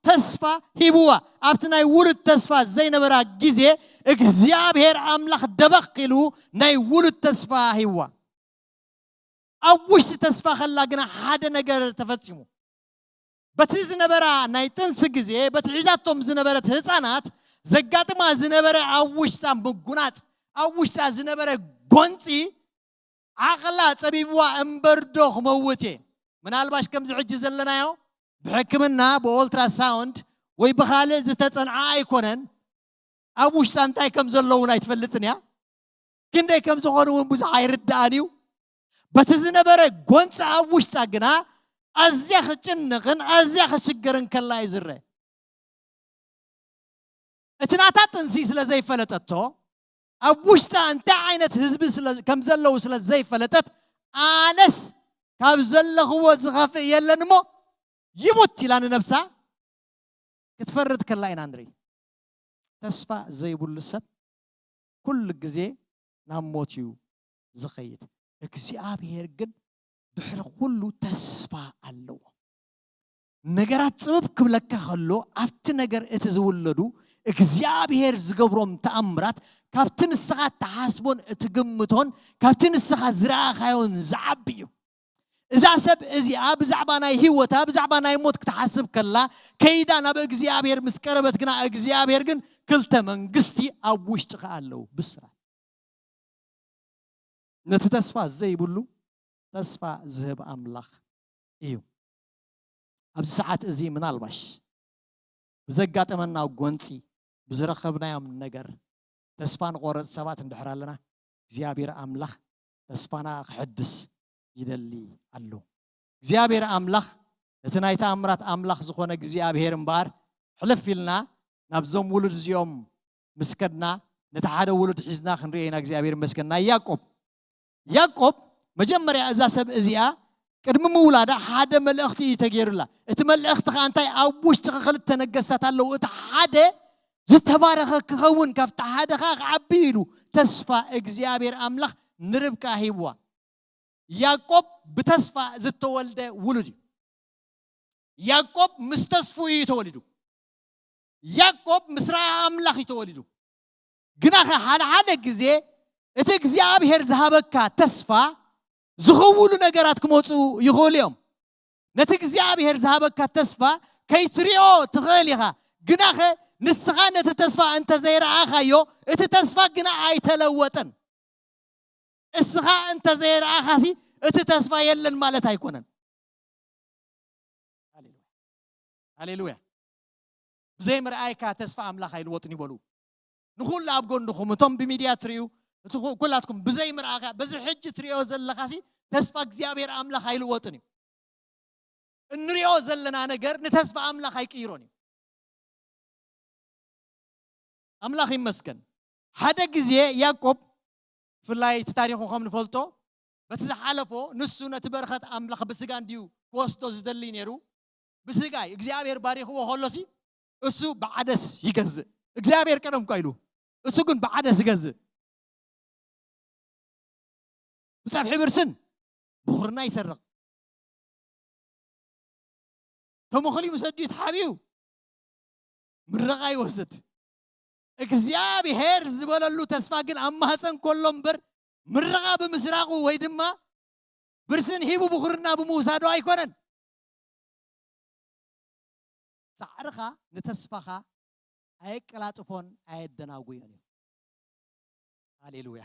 ተስፋ ሂብዋ። ኣብቲ ናይ ውሉድ ተስፋ ዘይነበራ ግዜ፣ እግዚኣብሔር ኣምላኽ ደበኽ ኢሉ ናይ ውሉድ ተስፋ ሂብዋ። ኣብ ውሽጢ ተስፋ ኸላ ግና ሓደ ነገር ተፈጺሙ። በቲ ዝነበራ ናይ ጥንሲ ግዜ፣ በቲ ሒዛቶም ዝነበረት ህፃናት፣ ዘጋጥማ ዝነበረ ኣብ ውሽጣ ምጉናጽ፣ ኣብ ውሽጣ ዝነበረ ጎንጺ ዓቕላ ጸቢብዋ እምበርዶ ክመውት እየ። ምናልባሽ ከምዚ ሕጂ ዘለናዮ ብሕክምና ብኦልትራሳውንድ ወይ ብኻልእ ዝተጸንዓ ኣይኮነን። ኣብ ውሽጣ እንታይ ከም ዘለውን ኣይትፈልጥን እያ። ክንደይ ከም ዝኾኑ እውን ብዙሕ ኣይርድኣን እዩ። በቲ ዝነበረ ጎንፂ ኣብ ውሽጣ ግና ኣዝያ ክጭንቕን ኣዝያ ክሽገርን ከላ እዩ ዝረአ። እቲ ናታ ጥንሲ ስለ ዘይፈለጠቶ፣ ኣብ ውሽጣ እንታይ ዓይነት ህዝቢ ስለ ከም ዘለዉ ስለ ዘይፈለጠት፣ ኣነስ ካብ ዘለኽዎ ዝኸፍእ የለን እሞ ይሙት ኢላ ንነብሳ ክትፈርድ ከላ ኢና ንርኢ። ተስፋ ዘይብሉ ሰብ ኩሉ ግዜ ናብ ሞት እዩ ዝኸይድ። እግዚኣብሔር ግን ድሕሪ ኩሉ ተስፋ ኣለዎ። ነገራት ጽብብ ክብለካ ከሎ ኣብቲ ነገር እቲ ዝውለዱ እግዚኣብሔር ዝገብሮም ተኣምራት ካብቲ ንስኻ እትሓስቦን እትግምቶን ካብቲ ንስኻ ዝረኣኻዮን ዝዓቢ እዩ። እዛ ሰብ እዚኣ ብዛዕባ ናይ ህይወታ ብዛዕባ ናይ ሞት ክትሓስብ ከላ ከይዳ ናብ እግዚኣብሔር ምስ ቀረበት ግና እግዚኣብሔር ግን ክልተ መንግስቲ ኣብ ውሽጥኻ ኣለዉ። ብስራት ነቲ ተስፋ ዘይብሉ ተስፋ ዝህብ ኣምላኽ እዩ። ኣብዚ ሰዓት እዚ ምናልባሽ ብዘጋጠመና ጎንፂ ብዝረኸብናዮም ነገር ተስፋ ንቆረፅ ሰባት እንድሕር ኣለና እግዚኣብሔር ኣምላኽ ተስፋና ክሕድስ ይደሊ ኣሎ። እግዚኣብሔር ኣምላኽ እቲ ናይ ተኣምራት ኣምላኽ ዝኾነ እግዚኣብሔር እምበኣር ሕልፍ ኢልና ናብዞም ውሉድ እዚኦም ምስ ከድና ነቲ ሓደ ውሉድ ሒዝና ክንሪኦ ኢና። እግዚኣብሔር ይመስገን። ናይ ያዕቆብ ያዕቆብ መጀመርያ እዛ ሰብ እዚኣ ቅድሚ ምውላዳ ሓደ መልእኽቲ እዩ ተገይሩላ። እቲ መልእኽቲ ከዓ እንታይ ኣብ ውሽጢ ክልተ ነገስታት ኣለዉ። እቲ ሓደ ዝተባረኸ ክኸውን ካብቲ ሓደ ከዓ ክዓቢ ኢሉ ተስፋ እግዚኣብሔር ኣምላኽ ንርብቃ ሂብዋ። ያዕቆብ ብተስፋ ዝተወልደ ውሉድ እዩ። ያዕቆብ ምስ ተስፉ እዩ ተወሊዱ። ያዕቆብ ምስ ረኣ ኣምላኽ እዩ ተወሊዱ። ግናኸ ሓደ ሓደ ግዜ እቲ እግዚኣብሔር ዝሃበካ ተስፋ ዝኽውሉ ነገራት ክመፁ ይኽእሉ እዮም። ነቲ እግዚኣብሔር ዝሃበካ ተስፋ ከይትሪኦ ትኽእል ኢኻ። ግናኸ ንስኻ ነቲ ተስፋ እንተዘይረኣኻዮ እቲ ተስፋ ግና ኣይተለወጠን። እስኻ እንተዘይረኣኻሲ እቲ ተስፋ የለን ማለት ኣይኮነን። ሃሌሉያ። ብዘይ ምርኣይካ ተስፋ ኣምላኽ ኣይልወጥን ይበሉ። ንኹሉ ኣብ ጎንኹም እቶም ብሚድያ ትርእዩ እቲ ኩ- ኩላትኩም ብዘይ ምርኣኻ በዚ ሕጂ ትርእዮ ዘለኻሲ ተስፋ እግዚኣብሔር ኣምላኽ ኣይልወጥን እዩ። እንሪኦ ዘለና ነገር ንተስፋ ኣምላኽ ኣይቅይሮን እዩ። ኣምላኽ ይመስገን። ሓደ ግዜ ያዕቆብ ብፍላይ እቲ ታሪኹ ከም ንፈልጦ በቲ ዝሓለፎ ንሱ ነቲ በረኸት ኣምላኽ ብስጋ እንድዩ ክወስዶ ዝደሊ ነይሩ። ብስጋ እዩ እግዚኣብሔር ባሪኽዎ ከሎሲ እሱ ብዓደስ ይገዝእ። እግዚኣብሔር ቀደም እኳ ኢሉ እሱ ግን ብዓደስ ይገዝእ። ብጸብሒ ብርስን ብኹርና ይሰርቕ። ተመኽልዩ ምስ ኣዲኡ ተሓቢኡ ምረቓ ይወስድ። እግዚኣብሔር ዝበለሉ ተስፋ ግን ኣብ ማህፀን ከሎ እምበር ምረቓ ብምስራቑ ወይ ድማ ብርስን ሂቡ ብኹርና ብምውሳዱ ኣይኮነን። ጻዕርኻ ንተስፋኻ ኣየቀላጥፎን ኣየደናጉዮን እዩ። ሃሌሉያ።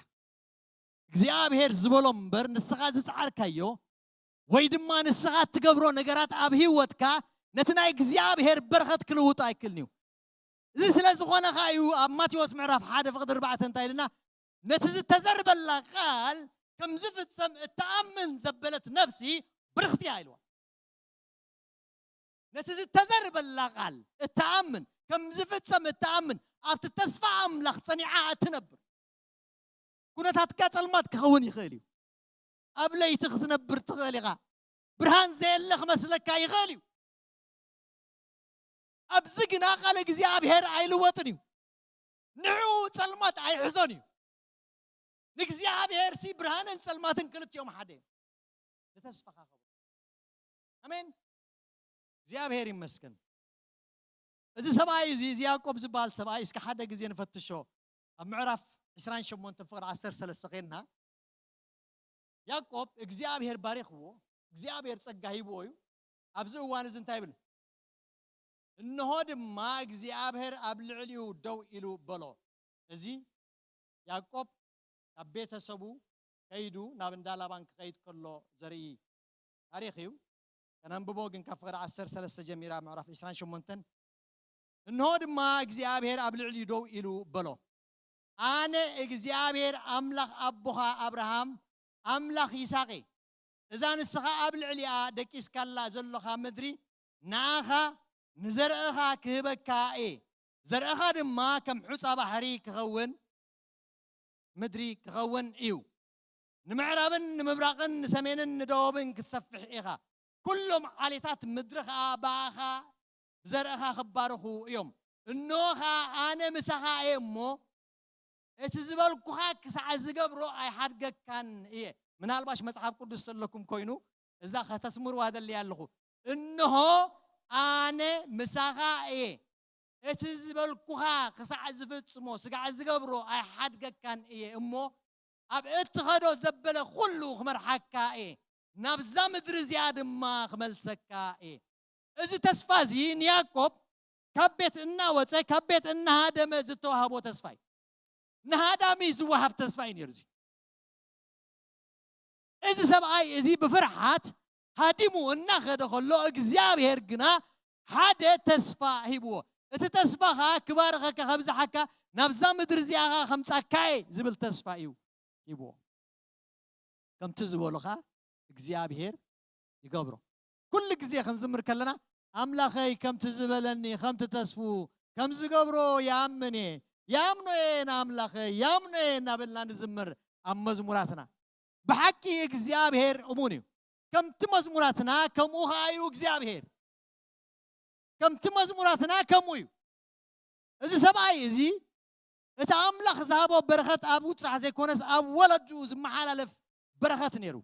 እግዚኣብሔር ዝበሎ እምበር ንስኻ ዝጸዓርካዮ ወይ ድማ ንስኻ እትገብሮ ነገራት ኣብ ህይወትካ ነቲ ናይ እግዚኣብሔር በረኸት ክልውጦ ኣይክእልን እዩ። እዚ ስለ ዝኾነ ኸዓ እዩ ኣብ ማቴዎስ ምዕራፍ ሓደ ፍቕዲ ኣርባዕተ እንታይ ኢልና ነቲ ዝተዘርበላ ቃል ከም ዝፍጸም እትኣምን ዘበለት ነፍሲ ብርኽቲ እያ ኢልዋ። ነቲ ዝተዘርበላ ቃል እትኣምን ከም ዝፍጸም እትኣምን ኣብቲ ተስፋ ኣምላኽ ጸኒዓ እትነብር ኩነታትካ ጸልማት ክኸውን ይኽእል እዩ። ኣብ ለይቲ ክትነብር ትኽእል ኢኻ። ብርሃን ዘየለ ክመስለካ ይኽእል እዩ። ኣብዚ ግና ቃል እግዚኣብሔር ኣይልወጥን እዩ። ንዕኡ ጸልማት ኣይሕዞን እዩ። ንእግዚኣብሔር ሲ ብርሃንን ጸልማትን ክልቲኦም ሓደ እዮም። ንተስፋኻ ኸብር። ኣሜን። እግዚኣብሔር ይመስገን። እዚ ሰብኣይ እዚ እዚ ያዕቆብ ዝበሃል ሰብኣይ እስኪ ሓደ ግዜ ንፈትሾ። ኣብ ምዕራፍ ዕስራን ሸሞንተን ፍቕዲ ዓሰርተ ሰለስተ ኸይድና ያዕቆብ እግዚኣብሔር ባሪኽዎ እግዚኣብሔር ጸጋ ሂብዎ እዩ። ኣብዚ እዋን እዚ እንታይ ይብል? እንሆ ድማ እግዚኣብሔር ኣብ ልዕሊኡ ደው ኢሉ በሎ። እዚ ያዕቆብ ካብ ቤተሰቡ ከይዱ ናብ እንዳ ላባን ክኸይድ ከሎ ዘርኢ ታሪኽ እዩ። ከነንብቦ ግን ካብ ፍቕዲ ዓሰርተ ሰለስተ ጀሚራ ምዕራፍ ዕስራን ሸሞንተን። እንሆ ድማ እግዚኣብሔር ኣብ ልዕሊኡ ደው ኢሉ በሎ፣ ኣነ እግዚኣብሔር ኣምላኽ ኣቦኻ ኣብርሃም ኣምላኽ ይስሐቅ እየ። እዛ ንስኻ ኣብ ልዕሊኣ ደቂስካላ ዘሎኻ ምድሪ ንኣኻ ንዘርእኻ ክህበካ እየ። ዘርእኻ ድማ ከም ሑጻ ባሕሪ ክኸውን ምድሪ ክኸውን እዩ። ንምዕራብን ንምብራቕን ንሰሜንን ንደቡብን ክትሰፍሕ ኢኻ። ኩሎም ዓሌታት ምድሪ ኸኣ ብኣኻ ብዘርእኻ ክባረኹ እዮም። እንሆ ኸኣ ኣነ ምሳኻ እየ እሞ እቲ ዝበልኩኻ ክሳዕ ዝገብሮ ኣይሓድገካን እየ። ምናልባሽ መጽሓፍ ቅዱስ ዘለኩም ኮይኑ እዛ ከተስምርዋ ደልያ ኣለኹ። እንሆ ኣነ ምሳኻ እየ። እቲ ዝበልኩኻ ክሳዕ ዝፍጽሞ ስጋዕ ዝገብሮ ኣይሓድገካን እየ እሞ ኣብ እትኸዶ ዘበለ ኩሉ ክመርሓካ እየ፣ ናብዛ ምድሪ እዚኣ ድማ ክመልሰካ እየ። እዚ ተስፋ እዚ ንያዕቆብ ካብ ቤት እናወፀ ካብ ቤት እናሃደመ ዝተዋህቦ ተስፋ እዩ። ንሃዳሚ ዝወሃብ ተስፋ እዩ ነይሩ። እዚ እዚ ሰብኣይ እዚ ብፍርሓት ሃዲሙ እናኸደ ከሎ እግዚኣብሔር ግና ሓደ ተስፋ ሂብዎ። እቲ ተስፋ ኸዓ ክባርኸካ ከብዝሓካ ናብዛ ምድሪ እዚኣ ኸዓ ከምጻካ እየ ዝብል ተስፋ እዩ ሂብዎ። ከምቲ ዝበሎ ኸዓ እግዚኣብሔር ይገብሮ። ኩሉ ግዜ ክንዝምር ከለና ኣምላኸይ ከምቲ ዝበለኒ ከምቲ ተስፉ ከም ዝገብሮ ይኣምን እየ፣ ይኣምኖ እየ ንኣምላኸይ ይኣምኖ እየ እናበልና ንዝምር ኣብ መዝሙራትና። ብሓቂ እግዚኣብሔር እሙን እዩ። ከምቲ መዝሙራትና ከምኡ ኸዓ እዩ እግዚኣብሔር። ከምቲ መዝሙራትና ከምኡ እዩ። እዚ ሰብኣይ እዚ እቲ ኣምላኽ ዝሃቦ በረኸት ኣብኡ ጥራሕ ዘይኮነስ ኣብ ወለድኡ ዝመሓላለፍ በረኸት ነይሩ።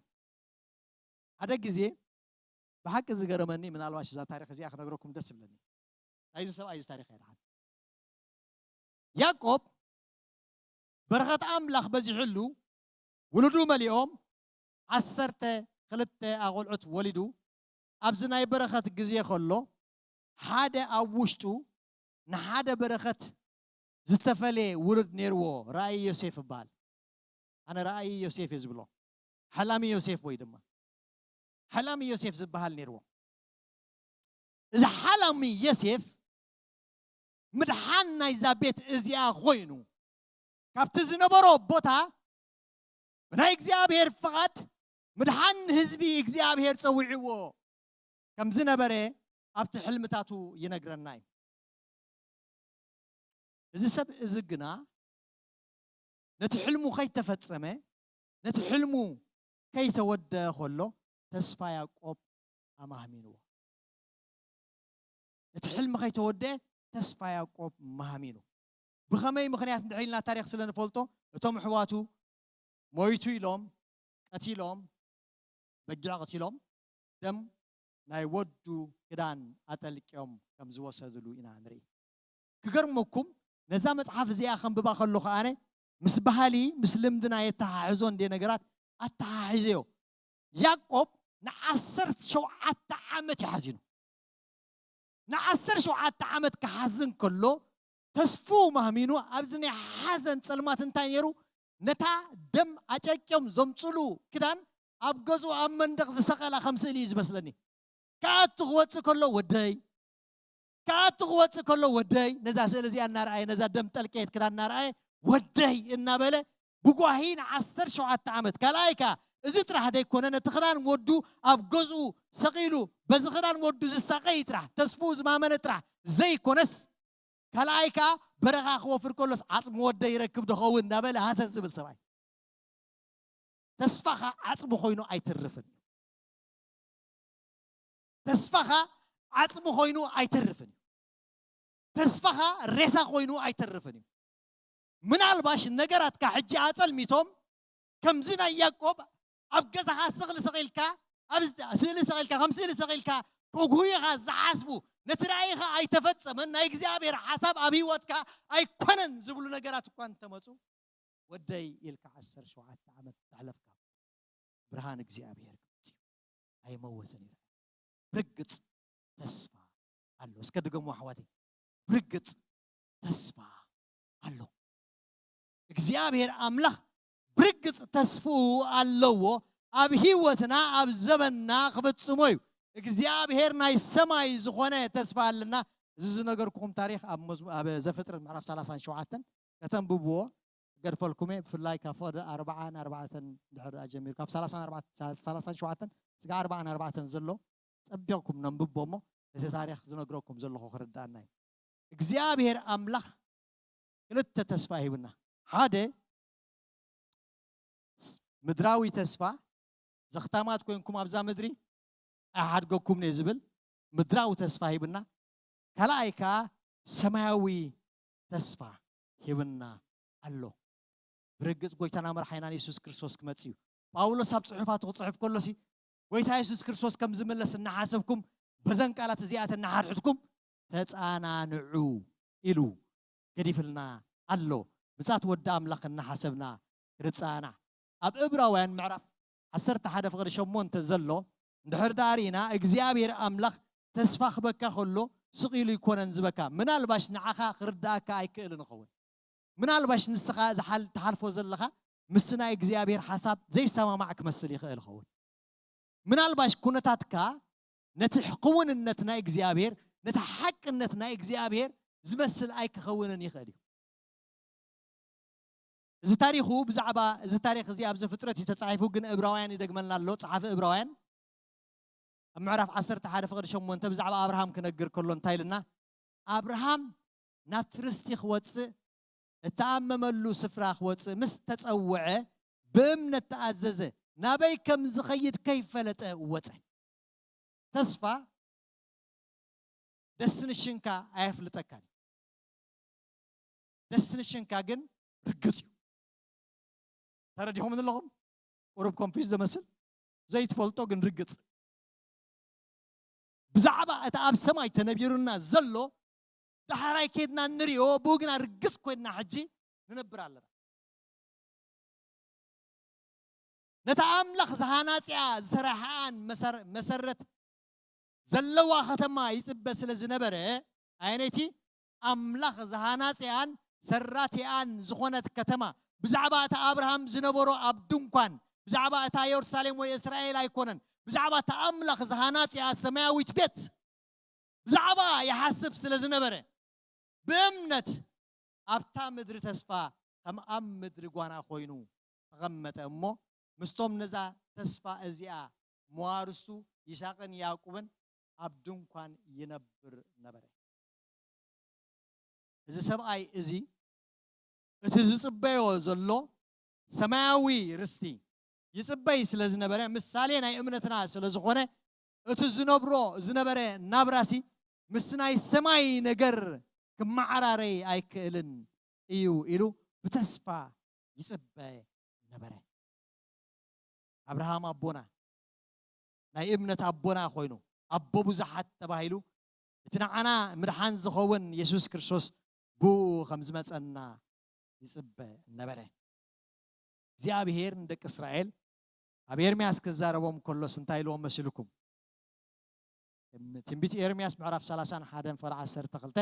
ሓደ ግዜ ብሓቂ ዝገረመኒ ምናልባሽ እዛ ታሪኽ እዚኣ ክነግረኩም ደስ ይብለኒ። ናይዚ ሰብኣይ እዚ ታሪኽ እያ ደሓን። ያዕቆብ በረኸት ኣምላኽ በዚሕሉ ውሉዱ መሊኦም ዓሰርተ ክልተ ኣቖልዑት ወሊዱ ኣብዚ ናይ በረኸት ግዜ ከሎ ሓደ ኣብ ውሽጡ ንሓደ በረኸት ዝተፈለየ ውሉድ ነይርዎ ራእይ ዮሴፍ ይበሃል። ኣነ ራእይ ዮሴፍ እየ ዝብሎ። ሓላሚ ዮሴፍ ወይ ድማ ሓላሚ ዮሴፍ ዝበሃል ነይርዎ። እዚ ሓላሚ ዮሴፍ ምድሓን ናይዛ ቤት እዚኣ ኮይኑ ካብቲ ዝነበሮ ቦታ ብናይ እግዚኣብሔር ፍቓድ ምድሓን ንህዝቢ እግዚኣብሔር ጸዊዕዎ ከም ዝነበረ ኣብቲ ሕልምታቱ ይነግረና እዩ። እዚ ሰብ እዚ ግና ነቲ ሕልሙ ከይተፈጸመ ነቲ ሕልሙ ከይተወደአ ከሎ ተስፋ ያዕቆብ ኣማህሚንዎ። እቲ ሕልሚ ከይተወደአ ተስፋ ያዕቆብ ማህሚኑ። ብኸመይ ምኽንያት እንድሕር ኢልና ታሪኽ ስለ ንፈልጦ እቶም ኣሕዋቱ ሞይቱ ኢሎም ቀቲሎም በጊዕ ቀቲሎም ደም ናይ ወዱ ክዳን ኣጠልቅዮም ከም ዝወሰድሉ ኢና ንርኢ። ክገርመኩም ነዛ መጽሓፍ እዚኣ ከንብባ ከለኹ ኣነ ምስ ባህሊ ምስ ልምድና የተሓሕዞ እንደ ነገራት ኣተሓሒዘዮ። ያዕቆብ ንዓሰርተ ሸውዓተ ዓመት ይሓዚኑ። ንዓሰርተ ሸውዓተ ዓመት ክሓዝን ከሎ ተስፉ ማህሚኑ ኣብዚ ናይ ሓዘን ጸልማት እንታይ ነይሩ? ነታ ደም ኣጨቂዮም ዘምጽሉ ክዳን ኣብ ገዝኡ ኣብ መንደቕ ዝሰቐላ ከም ስእሊ እዩ ዝመስለኒ። ክኣቱ ክወጽእ ከሎ ወደይ ክኣቱ ክወጽእ ከሎ ወደይ ነዛ ስእሊ እዚኣ እናረኣየ ነዛ ደም ጠልቀየት ክዳን እናረኣየ ወደይ እናበለ ብጓሂ ንዓሰርተ ሸውዓተ ዓመት ካልኣይ ከኣ እዚ ጥራሕ ደይኮነ ነቲ ክዳን ወዱ ኣብ ገዝኡ ሰቒሉ በዚ ክዳን ወዱ ዝሳቐይ ጥራሕ ተስፍኡ ዝማመነ ጥራሕ ዘይኮነስ ካልኣይ ከኣ በረኻ ክወፍር ከሎስ ዓጽሚ ወደይ ይረክብ ዶኸውን እናበለ ሃሰስ ዝብል ሰብኣይ ተስፋኻ ዓጽሚ ኮይኑ ኣይተርፍን እዩ። ተስፋኻ ዓጽሚ ኮይኑ ኣይተርፍን እዩ። ተስፋኻ ሬሳ ኮይኑ ኣይተርፍን እዩ። ምናልባሽ ነገራትካ ሕጂ ኣጸልሚቶም ከምዚ ናይ ያዕቆብ ኣብ ገዛኻ ስቕሊ ሰቒልካ ኣብ ስእሊ ሰቒልካ ከም ስእሊ ሰቒልካ ከጉህዩኻ ዝሓስቡ ነቲ ራእይኻ ኣይተፈጸመን ናይ እግዚኣብሔር ሓሳብ ኣብ ህይወትካ ኣይኮነን ዝብሉ ነገራት እኳ እንተመጹ ወደይ ኢልካ ዓሰርተ ሸውዓተ ዓመት ተሕለፍካ ብርሃን እግዚኣብሔር ክመጽእ ኣይመወትን ይረአ ርግጽ ተስፋ ኣሎ። እስከ ድገሙ ኣሕዋተይ። ብርግጽ ተስፋ ኣሎ። እግዚኣብሔር ኣምላኽ ብርግጽ ተስፍኡ ኣለዎ። ኣብ ህይወትና፣ ኣብ ዘበንና ክፍጽሞ እዩ። እግዚኣብሔር ናይ ሰማይ ዝኾነ ተስፋ ኣለና። እዚ ዝነገርኩኹም ታሪኽ ኣብ መዝሙ-፣ ኣብ ዘፍጥረት ምዕራፍ ሰላሳን ሸውዓተን ከተንብብዎ ገድፈልኩም እየ። ብፍላይ ካብ ፍቕዲ ኣርባዓን ኣርባዕተን እንድሕር ደኣ ጀሚሩ፣ ካብ ሰላሳን ኣርባዕተን፣ ሰላሳን ሸውዓተን ስጋዕ ኣርባዓን ኣርባዕተን ዘሎ ጸቢቕኩም ነንብቦ እሞ፣ እቲ ታሪኽ ዝነግረኩም ዘለኹ ክርድኣና እዩ። እግዚኣብሔር ኣምላኽ ክልተ ተስፋ ሂብና። ሓደ፣ ምድራዊ ተስፋ፣ ዘኽታማት ኮይንኩም ኣብዛ ምድሪ ኣይሓድገኩምን እየ ዝብል ምድራዊ ተስፋ ሂብና። ካልኣይ ከኣ ሰማያዊ ተስፋ ሂብና ኣሎ። ብርግጽ ጎይታና መርሓይናን የሱስ ክርስቶስ ክመጽእ እዩ። ጳውሎስ ኣብ ጽሑፋቱ ክጽሕፍ ከሎሲ፣ ጎይታ የሱስ ክርስቶስ ከም ዝምለስ እናሓሰብኩም፣ በዘን ቃላት እዚኣተን እናሓድሕድኩም ተጻናንዑ ኢሉ ገዲፍልና ኣሎ። ምጻት ወዲ ኣምላኽ እናሓሰብና ርጻና። ኣብ እብራውያን ምዕራፍ ዓሰርተ ሓደ ፍቕዲ ሸሞንተ ዘሎ እንድሕር ደኣ ርኢና፣ እግዚኣብሔር ኣምላኽ ተስፋ ክበካ ከሎ ስቕ ኢሉ ኣይኮነን ዝበካ። ምናልባሽ ንዓኻ ክርድኣካ ኣይክእልን ይኸውን። ምናልባሽ ንስኻ ዝሓል-፣ ትሓልፎ ዘለኻ ምስ ናይ እግዚኣብሔር ሓሳብ ዘይሰማማዕ ክመስል ይኽእል ይኸውን። ምናልባሽ ኩነታትካ ነቲ ክውንነት ናይ እግዚኣብሔር፣ ነቲ ሓቅነት ናይ እግዚኣብሔር ዝመስል ኣይክኸውንን ይኽእል እዩ። እዚ ታሪኹ ብዛዕባ እዚ ታሪኽ እዚ ኣብ ዘፍጥረት እዩ ተጻሒፉ፣ ግን እብራውያን ይደግመልና ኣሎ። ጸሓፊ እብራውያን ኣብ ምዕራፍ ዓሰርተ ሓደ ፍቕዲ ሸሞንተ ብዛዕባ ኣብርሃም ክነግር ከሎ እንታይ ኢልና? ኣብርሃም ናብቲ ርስቲ ክወጽእ፣ እተኣመመሉ ስፍራ ክወጽእ ምስ ተጸውዐ፣ ብእምነት ተኣዘዘ፣ ናበይ ከም ዝኸይድ ከይፈለጠ ወጸ። ተስፋ ደስቲኔሽንካ ኣየፍልጠካን እዩ። ደስቲኔሽንካ ግን ርግጽ እዩ። ተረዲኹም ኣለኹም? ቁሩብ ኮንፊዝ ዘመስል፣ ዘይትፈልጦ ግን ርግጽ። ብዛዕባ እቲ ኣብ ሰማይ ተነቢሩና ዘሎ ዳሕራይ ኬድና እንሪኦ፣ ብኡ ግና ርግጽ ኮይንና ሕጂ ንነብር ኣለና። ነታ ኣምላኽ ዝሃናጽያ ዝሰራሕኣን መሰር-፣ መሰረት ዘለዋ ከተማ ይጽበ ስለ ዝነበረ፣ ኣየነይቲ ኣምላኽ ዝሃናጽያን ሰራቲኣን ዝኾነት ከተማ፣ ብዛዕባ እታ ኣብርሃም ዝነበሮ ኣብ ድንኳን፣ ብዛዕባ እታ የሩሳሌም ወይ እስራኤል ኣይኮነን፣ ብዛዕባ እታ ኣምላኽ ዝሃናጽያ ሰማያዊት ቤት ብዛዕባ ይሓስብ ስለ ዝነበረ፣ ብእምነት ኣብታ ምድሪ ተስፋ ከም ኣብ ምድሪ ጓና ኮይኑ ተቐመጠ እሞ፣ ምስቶም ነዛ ተስፋ እዚኣ መዋርስቱ ይስሐቅን ያዕቆብን ኣብ ድንኳን ይነብር ነበረ። እዚ ሰብኣይ እዚ እቲ ዝጽበዮ ዘሎ ሰማያዊ ርስቲ ይጽበይ ስለ ዝነበረ፣ ምሳሌ ናይ እምነትና ስለ ዝኾነ፣ እቲ ዝነብሮ ዝነበረ ናብራሲ ምስ ናይ ሰማይ ነገር ክመዓራረይ ኣይክእልን እዩ ኢሉ ብተስፋ ይጽበ ነበረ። ኣብርሃም ኣቦና፣ ናይ እምነት ኣቦና ኮይኑ፣ ኣቦ ብዙሓት ተባሂሉ፣ እቲ ንዓና ምድሓን ዝኸውን የሱስ ክርስቶስ ብኡ ከም ዝመጸና ይጽበ ነበረ። እግዚኣብሔር ንደቂ እስራኤል ኣብ ኤርምያስ ክዛረቦም ከሎስ እንታይ ኢልዎም መሲልኩም? ትንቢት ኤርምያስ ምዕራፍ ሰላሳን ሓደን ፍቕዲ ዓሰርተ ክልተ፣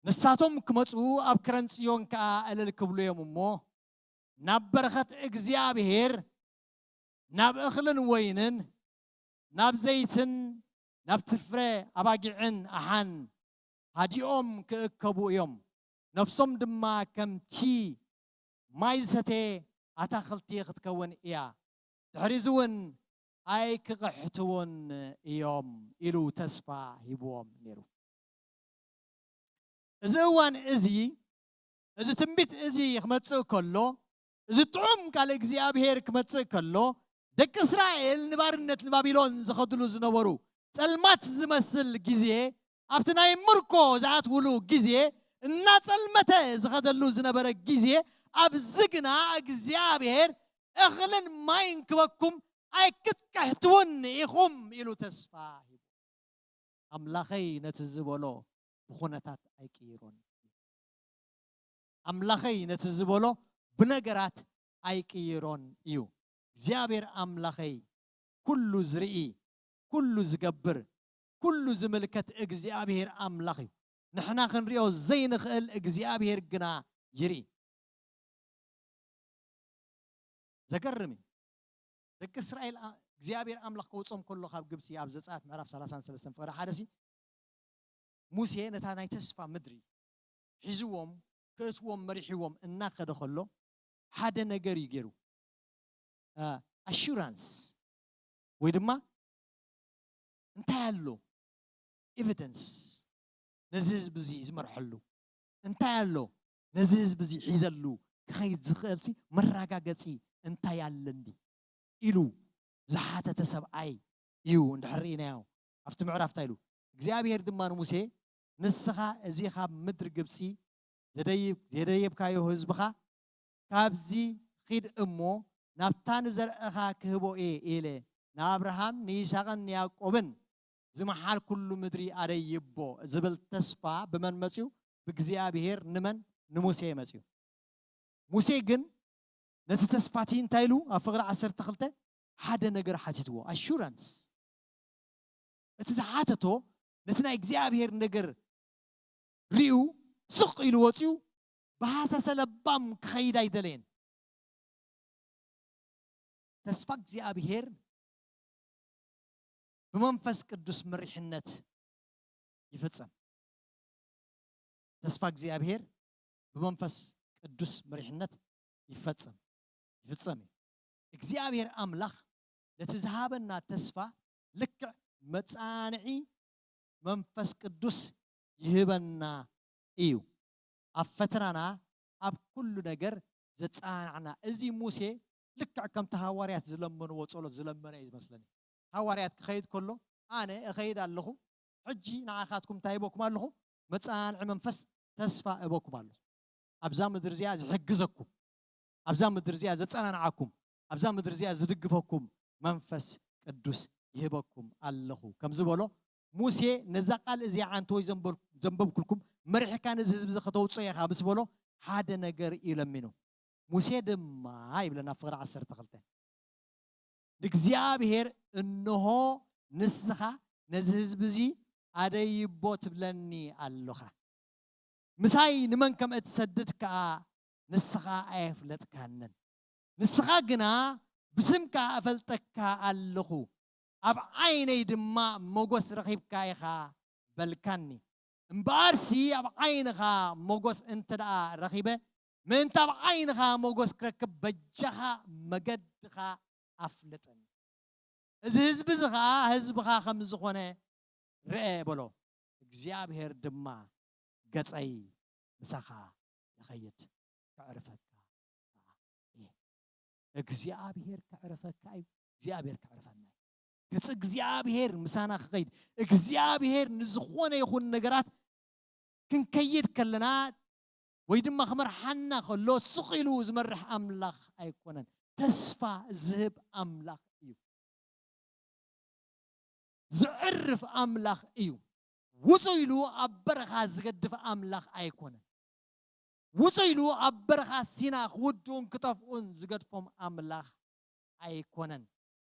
ንሳቶም ክመጹ ኣብ ክረን ጽዮን ከኣ እልል ክብሉ እዮም እሞ፣ ናብ በረኸት እግዚኣብሔር፣ ናብ እኽልን ወይንን፣ ናብ ዘይትን፣ ናብቲ ፍረ ኣባጊዕን ኣሓን ሃዲኦም ክእከቡ እዮም። ነፍሶም ድማ ከምቲ ማይ ዝሰተየ ኣታኽልቲ ክትከውን እያ። ድሕሪዚ እውን ኣይክቕሕትውን እዮም ኢሉ ተስፋ ሂብዎም ነይሩ። እዚ እዋን እዚ፣ እዚ ትንቢት እዚ ክመጽእ ከሎ፣ እዚ ጥዑም ቃል እግዚኣብሔር ክመጽእ ከሎ፣ ደቂ እስራኤል ንባርነት ንባቢሎን ዝኸድሉ ዝነበሩ፣ ጸልማት ዝመስል ግዜ፣ ኣብቲ ናይ ምርኮ ዝኣትውሉ ግዜ፣ እናጸልመተ ዝኸደሉ ዝነበረ ግዜ፣ ኣብዚ ግና እግዚኣብሔር እኽልን ማይን ክበኩም ኣይክትቀሕትውን ኢኹም ኢሉ ተስፋ ሂቡ። ኣምላኸይ ነቲ ዝበሎ ብኹነታት ኣይቅይሮን። ኣምላኸይ ነቲ ዝበሎ ብነገራት ኣይቅይሮን እዩ። እግዚኣብሔር ኣምላኸይ ኩሉ ዝርኢ፣ ኩሉ ዝገብር፣ ኩሉ ዝምልከት እግዚኣብሔር ኣምላኽ እዩ። ንሕና ክንሪኦ ዘይንኽእል እግዚኣብሔር ግና ይርኢ። ዘገርም እዩ። ደቂ እስራኤል እግዚኣብሔር ኣምላኽ ከውፅኦም ከሎ ካብ ግብፂ ኣብ ዘፀኣት ምዕራፍ ሰላሳን ሰለስተን ፍቕሪ ሓደ ሲ ሙሴ ነታ ናይ ተስፋ ምድሪ ሒዝዎም ክእትዎም መሪሕዎም እናኸደ ከሎ ሓደ ነገር እዩ ገይሩ። ኣሹራንስ ወይ ድማ እንታይ ኣሎ ኤቪደንስ ነዚ ህዝቢ እዚ ዝመርሐሉ እንታይ ኣሎ ነዚ ህዝቢ እዚ ሒዘሉ ክኸይድ ዝኽእል ሲ መረጋገፂ እንታይ ኣለኒ ኢሉ ዝሓተተ ሰብኣይ እዩ። እንድሕር ርኢናዮ ኣብቲ ምዕራፍ እንታይ ኢሉ እግዚኣብሔር ድማ ንሙሴ ንስኻ እዚ ካብ ምድሪ ግብፂ ዘደይብካዮ ህዝብኻ ካብዚ ኺድ እሞ ናብታ ንዘርእኻ ክህቦ እየ ኢለ ንኣብርሃም ንይስሐቅን ንያዕቆብን ዝመሓልኩሉ ምድሪ ኣደይቦ ዝብል ተስፋ ብመን መፅዩ? ብእግዚኣብሔር። ንመን? ንሙሴ መፅዩ። ሙሴ ግን ነቲ ተስፋቲ እንታይ ኢሉ ኣብ ፍቕሪ ዓሰርተ ክልተ ሓደ ነገር ሓቲትዎ ኣሹራንስ እቲ ዝሓተቶ ነቲ ናይ እግዚኣብሔር ነገር ሪኡ ስቕ ኢሉ ወፅዩ ብሃሰሰ ለባም ክኸይድ ኣይደለየን። ተስፋ እግዚኣብሔር ብመንፈስ ቅዱስ መሪሕነት ይፍጸም። ተስፋ እግዚኣብሔር ብመንፈስ ቅዱስ መሪሕነት ይፈጸም ይፍጸም እዩ። እግዚኣብሔር ኣምላኽ ነቲ ዝሃበና ተስፋ ልክዕ መጻንዒ መንፈስ ቅዱስ ይህበና እዩ። ኣብ ፈተናና ኣብ ኩሉ ነገር ዘጸናናዕና። እዚ ሙሴ ልክዕ ከምቲ ሃዋርያት ዝለመንዎ ጸሎት ዝለመነ እዩ ዝመስለኒ። ሃዋርያት ክኸይድ ከሎ ኣነ እኸይድ ኣለኹ፣ ሕጂ ንዓኻትኩም እንታይ ሂበኩም ኣለኹ? መጸናንዒ መንፈስ ተስፋ እበኩም ኣለኹ። ኣብዛ ምድሪ እዚኣ ዝሕግዘኩም፣ ኣብዛ ምድሪ እዚኣ ዘጸናንዓኩም፣ ኣብዛ ምድሪ እዚኣ ዝድግፈኩም መንፈስ ቅዱስ ይህበኩም ኣለኹ ከም ዝበሎ ሙሴ ነዛ ቃል እዚኣ ዓንተወይ ዘንበብኩልኩም መሪሕካ ነዚ ህዝቢ እዚ ከተውፅኦ ኢኻ ምስ በሎ ሓደ ነገር እዩ ለሚኑ። ሙሴ ድማ ይብለና ፍቕሪ ዓሰርተ ክልተ ንእግዚኣብሔር እንሆ ንስኻ ነዚ ህዝቢ እዚ ኣደይቦ ትብለኒ ኣለኻ ምሳይ ንመን ከም እትሰድድ ከኣ ንስኻ ኣየፍለጥካንን ንስኻ ግና ብስምካ እፈልጠካ ኣለኹ ኣብ ዓይነይ ድማ ሞጎስ ረኺብካ ኢኻ በልካኒ እምበኣርሲ ኣብ ዓይንኻ ሞጎስ እንተ ደኣ ረኺበ ምእንቲ ኣብ ዓይንኻ ሞጎስ ክረክብ በጃኻ መገድኻ ኣፍልጥኒ እዚ ህዝቢ እዚ ኸዓ ህዝብኻ ከም ዝኾነ ርአ በሎ እግዚኣብሔር ድማ ገጸይ ምሳኻ ይኸይድ ከዕርፈካ እየ እግዚኣብሔር ከዕርፈካ እዩ እግዚኣብሔር ከዕርፈና እዩ ገጽ እግዚኣብሔር ምሳና ክኸይድ እግዚኣብሔር ንዝኾነ ይኹን ነገራት ክንከይድ ከለና ወይ ድማ ክመርሓና ከሎ ስቕ ኢሉ ዝመርሕ ኣምላኽ ኣይኮነን ተስፋ ዝህብ ኣምላኽ እዩ ዝዕርፍ ኣምላኽ እዩ ውፁ ኢሉ ኣብ በረኻ ዝገድፍ ኣምላኽ ኣይኮነን ውፁ ኢሉ ኣብ በረኻ ሲና ክውድኡን ክጠፍኡን ዝገድፎም ኣምላኽ ኣይኮነን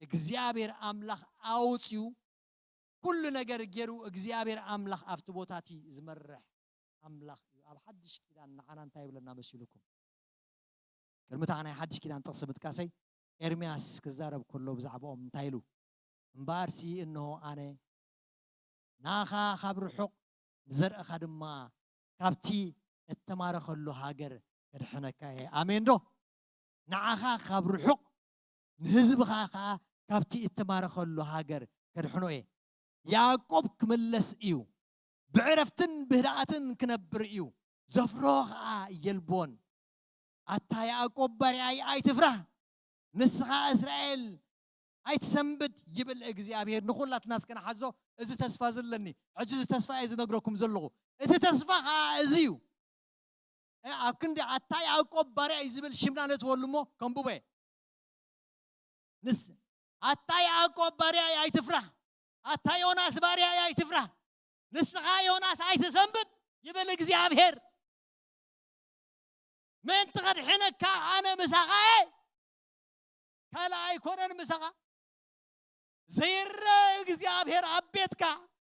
እግዚኣብሔር ኣምላኽ ኣውፅዩ ኩሉ ነገር ገይሩ እግዚኣብሔር ኣምላኽ ኣብቲ ቦታ እቲ ዝመርሕ ኣምላኽ እዩ ኣብ ሓድሽ ኪዳን ንዓና እንታይ ይብለና መሲሉኩም ቅድሚ እታ ናይ ሓድሽ ኪዳን ጥቕሲ ምጥቃሰይ ኤርምያስ ክዛረብ ከሎ ብዛዕባኦም እንታይ ኢሉ እምበኣርሲ እንሆ ኣነ ንኣኻ ካብ ርሑቕ ንዘርእኻ ድማ ካብቲ እተማረኸሉ ሃገር ከድሕነካ እየ ኣሜን ዶ ንዓኻ ካብ ርሑቕ ንህዝብኻ ከዓ ካብቲ እተማረኸሉ ሃገር ከድሕኖ እየ ያዕቆብ ክምለስ እዩ ብዕረፍትን ብህድኣትን ክነብር እዩ ዘፍሮ ከዓ የልቦን ኣታ ያዕቆብ ባርያይ ኣይትፍራህ ንስኻ እስራኤል ኣይትሰንብድ ይብል እግዚኣብሔር ንኹላትና እስከ ንሓዞ እዚ ተስፋ ዝለኒ ሕጂ እዚ ተስፋ እየ ዝነግረኩም ዘለኹ እቲ ተስፋ ከዓ እዚ እዩ ኣብ ክንዲ ኣታ ያዕቆብ ባርያ እዩ ዝብል ሽምና ነትወሉ እሞ ከንብቦ እየ ንስ ኣታ ያዕቆብ ባርያ ኣይትፍራህ ኣታ ዮናስ ባርያ ኣይትፍራህ ንስኻ ዮናስ ኣይትሰንብድ ይብል እግዚኣብሔር ምእንቲ ኸድሕነካ ኣነ ምሳኻ እየ ካልእ ኣይኮነን ምሳኻ ዘይረ እግዚኣብሔር ኣብ ቤትካ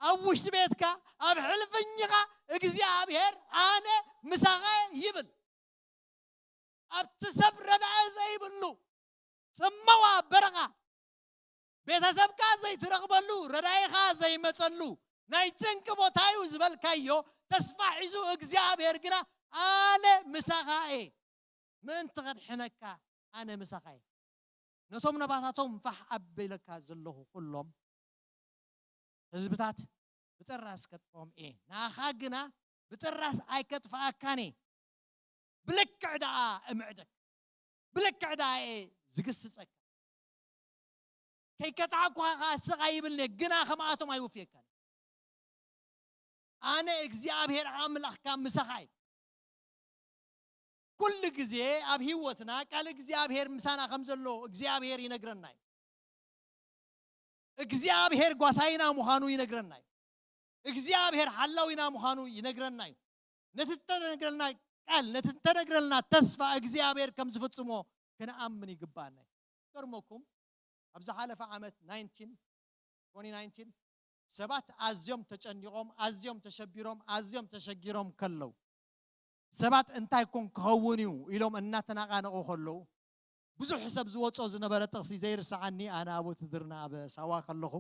ኣብ ውሽጢ ቤትካ፣ ኣብ ሕልፍኝኻ እግዚኣብሔር ኣነ ምሳኻ ይብል። ኣብቲ ሰብ ረድኤት ዘይብሉ ጽመዋ በረኻ፣ ቤተሰብካ ዘይትረኽበሉ፣ ረዳኢኻ ዘይመጸሉ ናይ ጭንቂ ቦታ እዩ ዝበልካዮ ተስፋ ሒዙ፣ እግዚኣብሔር ግና ኣነ ምሳኻ እየ፣ ምእንቲ ከድሕነካ ኣነ ምሳኻ እየ። ነቶም ነባታቶም ፋሕ ኣቢለካ ዘለኹ ኩሎም ህዝብታት ብጥራስ ከጥፍኦም እየ፣ ንኣኻ ግና ብጥራስ ኣይከጥፍኣካን እየ። ብልክዕ ደኣ እምዕደካ፣ ብልክዕ ደኣ እየ ዝግስጸካ። ከይቀጻዕኩኻ ከኣ ስቕ ኣይብልን እየ፣ ግና ከምኣቶም ኣይውፍየካን። ኣነ እግዚኣብሔር ኣምላኽካ ምሳኻ እየ። ኩሉ ግዜ ኣብ ህይወትና ቃል እግዚኣብሔር ምሳና ከም ዘሎ እግዚኣብሔር ይነግረና እዩ። እግዚኣብሔር ጓሳይና ምዃኑ ይነግረና እዩ። እግዚኣብሔር ሓላዊና ምዃኑ ይነግረና እዩ። ነቲ እተነግረልና ቃል፣ ነቲ እተነግረልና ተስፋ እግዚኣብሔር ከም ዝፍጽሞ ክንኣምን ይግባኣና እዩ። ገርመኩም፣ ኣብ ዝሓለፈ ዓመት ናይንቲን፣ ትወንቲ ናይንቲን ሰባት ኣዝዮም ተጨኒቖም፣ ኣዝዮም ተሸቢሮም፣ ኣዝዮም ተሸጊሮም ከለዉ፣ ሰባት እንታይ ኮን ክኸውን እዩ ኢሎም እናተናቓነቑ ከለዉ፣ ብዙሕ ሰብ ዝወጾ ዝነበረ ጥቕሲ ዘይርሳዓኒ፣ ኣነ ኣብ ውትድርና ኣብ ሳዋ ከለኹ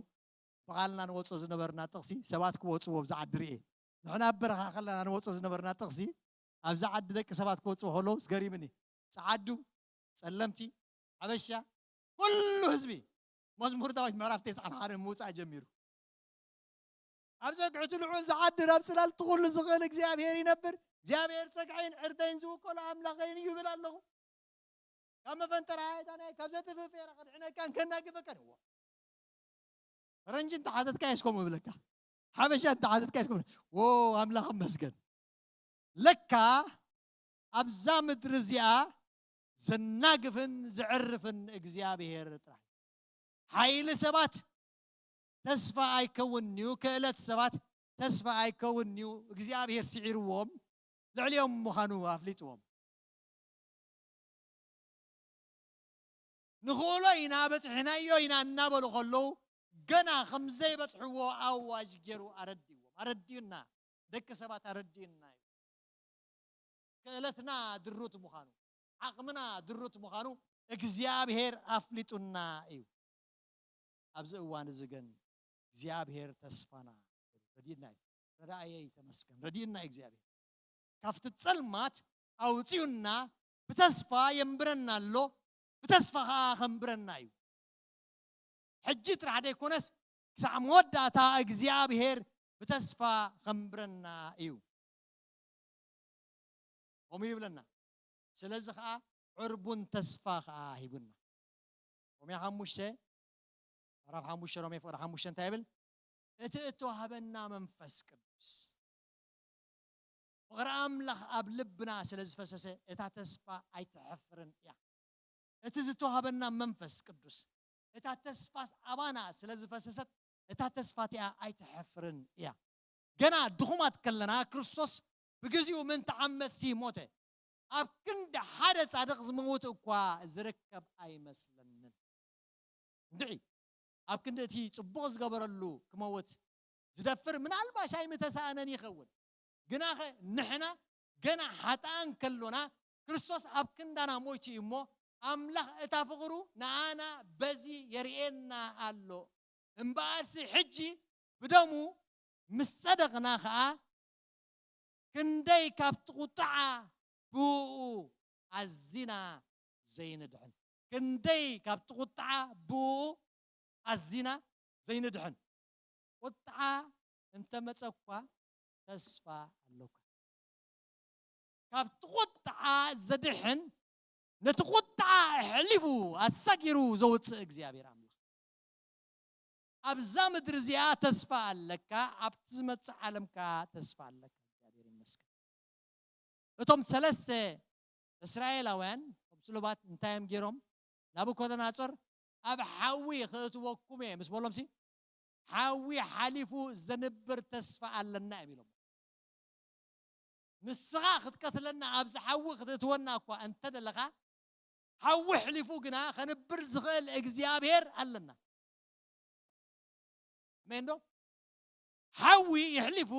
ብቓልና ንወጾ ዝነበርና ጥቕሲ ሰባት ክወጽዎ ኣብዚ ዓዲ ርእየ። ንሕና ኣብ በረኻ ከለና ንወጾ ዝነበርና ጥቕሲ ኣብዚ ዓዲ ደቂ ሰባት ክወጽዎ ከለዉ ዝገሪምኒ። ጸዓዱ፣ ጸለምቲ፣ ሓበሻ፣ ኩሉ ህዝቢ መዝሙር ዳዊት ምዕራፍ ተስዓን ሓደን ምውጻእ ጀሚሩ። ኣብ ጸግዒ እቲ ልዑል ዝዓድር ኣብ ጽላል እቲ ኩሉ ዝኽእል እግዚኣብሔር ይነብር። እግዚኣብሔር ጸግዒን ዕርደይን ዝውከሎ ኣምላኸይን እዩ ይብል ኣለኹ። ካብ መፈንጠራ ኣይታናይ ካብ ዘጥፍእ ፌራ ከድሕነካን ከናግፈካን እዎ። ፈረንጂ እንተሓተትካ የስኮም እብለካ። ሓበሻ እንተሓተትካ የስኮም። ዎ ኣምላኽ መስገን። ለካ ኣብዛ ምድሪ እዚኣ ዘናግፍን ዘዕርፍን እግዚኣብሔር ጥራሕ። ሓይሊ ሰባት ተስፋ ኣይከውንን'ዩ፣ ክእለት ሰባት ተስፋ ኣይከውንን'ዩ። እግዚኣብሔር ስዒርዎም ልዕሊኦም ምዃኑ ኣፍሊጥዎም። ንኽእሎ ኢና፣ በጺሕናዮ ኢና እናበሉ ከለዉ፣ ገና ከም ዘይበጽሕዎ ኣዋጅ ገይሩ ኣረዲእዎም። ኣረዲኡና፣ ደቂ ሰባት ኣረዲኡና እዩ። ክእለትና ድሩት ምዃኑ፣ ዓቕምና ድሩት ምዃኑ እግዚኣብሔር ኣፍሊጡና እዩ። ኣብዚ እዋን እዚ ግን እግዚኣብሔር ተስፋና ረዲእና እዩ። ረዳእየይ ተመስገን፣ ረዲእና እዩ እግዚኣብሔር። ካብቲ ጸልማት ኣውጺኡና ብተስፋ የንብረና ኣሎ፣ ብተስፋ ኸኣ ኸንብረና እዩ። ሕጂ ጥራሕ ዘይኮነስ ክሳዕ መወዳእታ እግዚኣብሔር ብተስፋ ኸንብረና እዩ። ከምኡ ይብለና። ስለዚ ኸኣ ዕርቡን ተስፋ ኸኣ ሂቡና። ሮሜ ሓሙሽተ፣ ምዕራፍ ሓሙሽተ ሮሜ ፍቕዲ ሓሙሽተ እንታይ ይብል? እቲ እተዋህበና መንፈስ ቅዱስ። ፍቕሪ ኣምላኽ ኣብ ልብና ስለ ዝፈሰሰ እታ ተስፋ ኣይትሐፍርን እያ። እቲ ዝተዋህበና መንፈስ ቅዱስ እታ ተስፋስ ኣባና ስለ ዝፈሰሰት እታ ተስፋ እቲኣ ኣይትሐፍርን እያ። ገና ድኹማት ከለና ክርስቶስ ብግዚኡ ምእንቲ ዓመፅቲ ሞተ። ኣብ ክንዲ ሓደ ጻድቕ ዝመውት እኳ ዝርከብ ኣይመስለንን። እንድዒ ኣብ ክንዲ እቲ ጽቡቕ ዝገበረሉ ክመውት ዝደፍር ምናልባሽ ኣይምተሳእነን ይኸውን። ግናኸ ንሕና ገና ሓጥኣን ከሎና ክርስቶስ ኣብ ክንዳና ሞይቱ እዩ እሞ፣ ኣምላኽ እታ ፍቕሩ ንኣና በዚ የርእየና ኣሎ። እምበኣርሲ ሕጂ ብደሙ ምስ ጸደቕና ኸኣ፣ ክንደይ ካብቲ ቁጥዓ ብእኡ ኣዚና ዘይንድሕን። ክንደይ ካብቲ ቁጥዓ ብእኡ ኣዚና ዘይንድሕን። ቁጥዓ እንተመጸ እኳ ተስፋ ኣሎካ። ካብቲ ቁጥዓ ዘድሕን፣ ነቲ ቁጥዓ ኣሕሊፉ ኣሳጊሩ ዘውጽእ እግዚኣብሔር ኣምላኽ። ኣብዛ ምድሪ እዚኣ ተስፋ ኣለካ፣ ኣብቲ ዝመጽእ ዓለም ከኣ ተስፋ ኣለካ። እግዚኣብሔር ይመስገን። እቶም ሰለስተ እስራኤላውያን፣ እቶም ስሉባት እንታይ እዮም ገይሮም? ናቡኮደናጾር ኣብ ሓዊ ክእትወኩም እየ ምስ በሎምሲ፣ ሓዊ ሓሊፉ ዘንብር ተስፋ ኣለና እዮም ኢሎም። ንስኻ ክትቀትለና ኣብዚ ሓዊ ክትእትወና እኳ እንተደለኻ፣ ሓዊ ኣሕሊፉ ግና ከንብር ዝኽእል እግዚኣብሔር ኣለና። ኣሜን ዶ? ሓዊ የሕሊፉ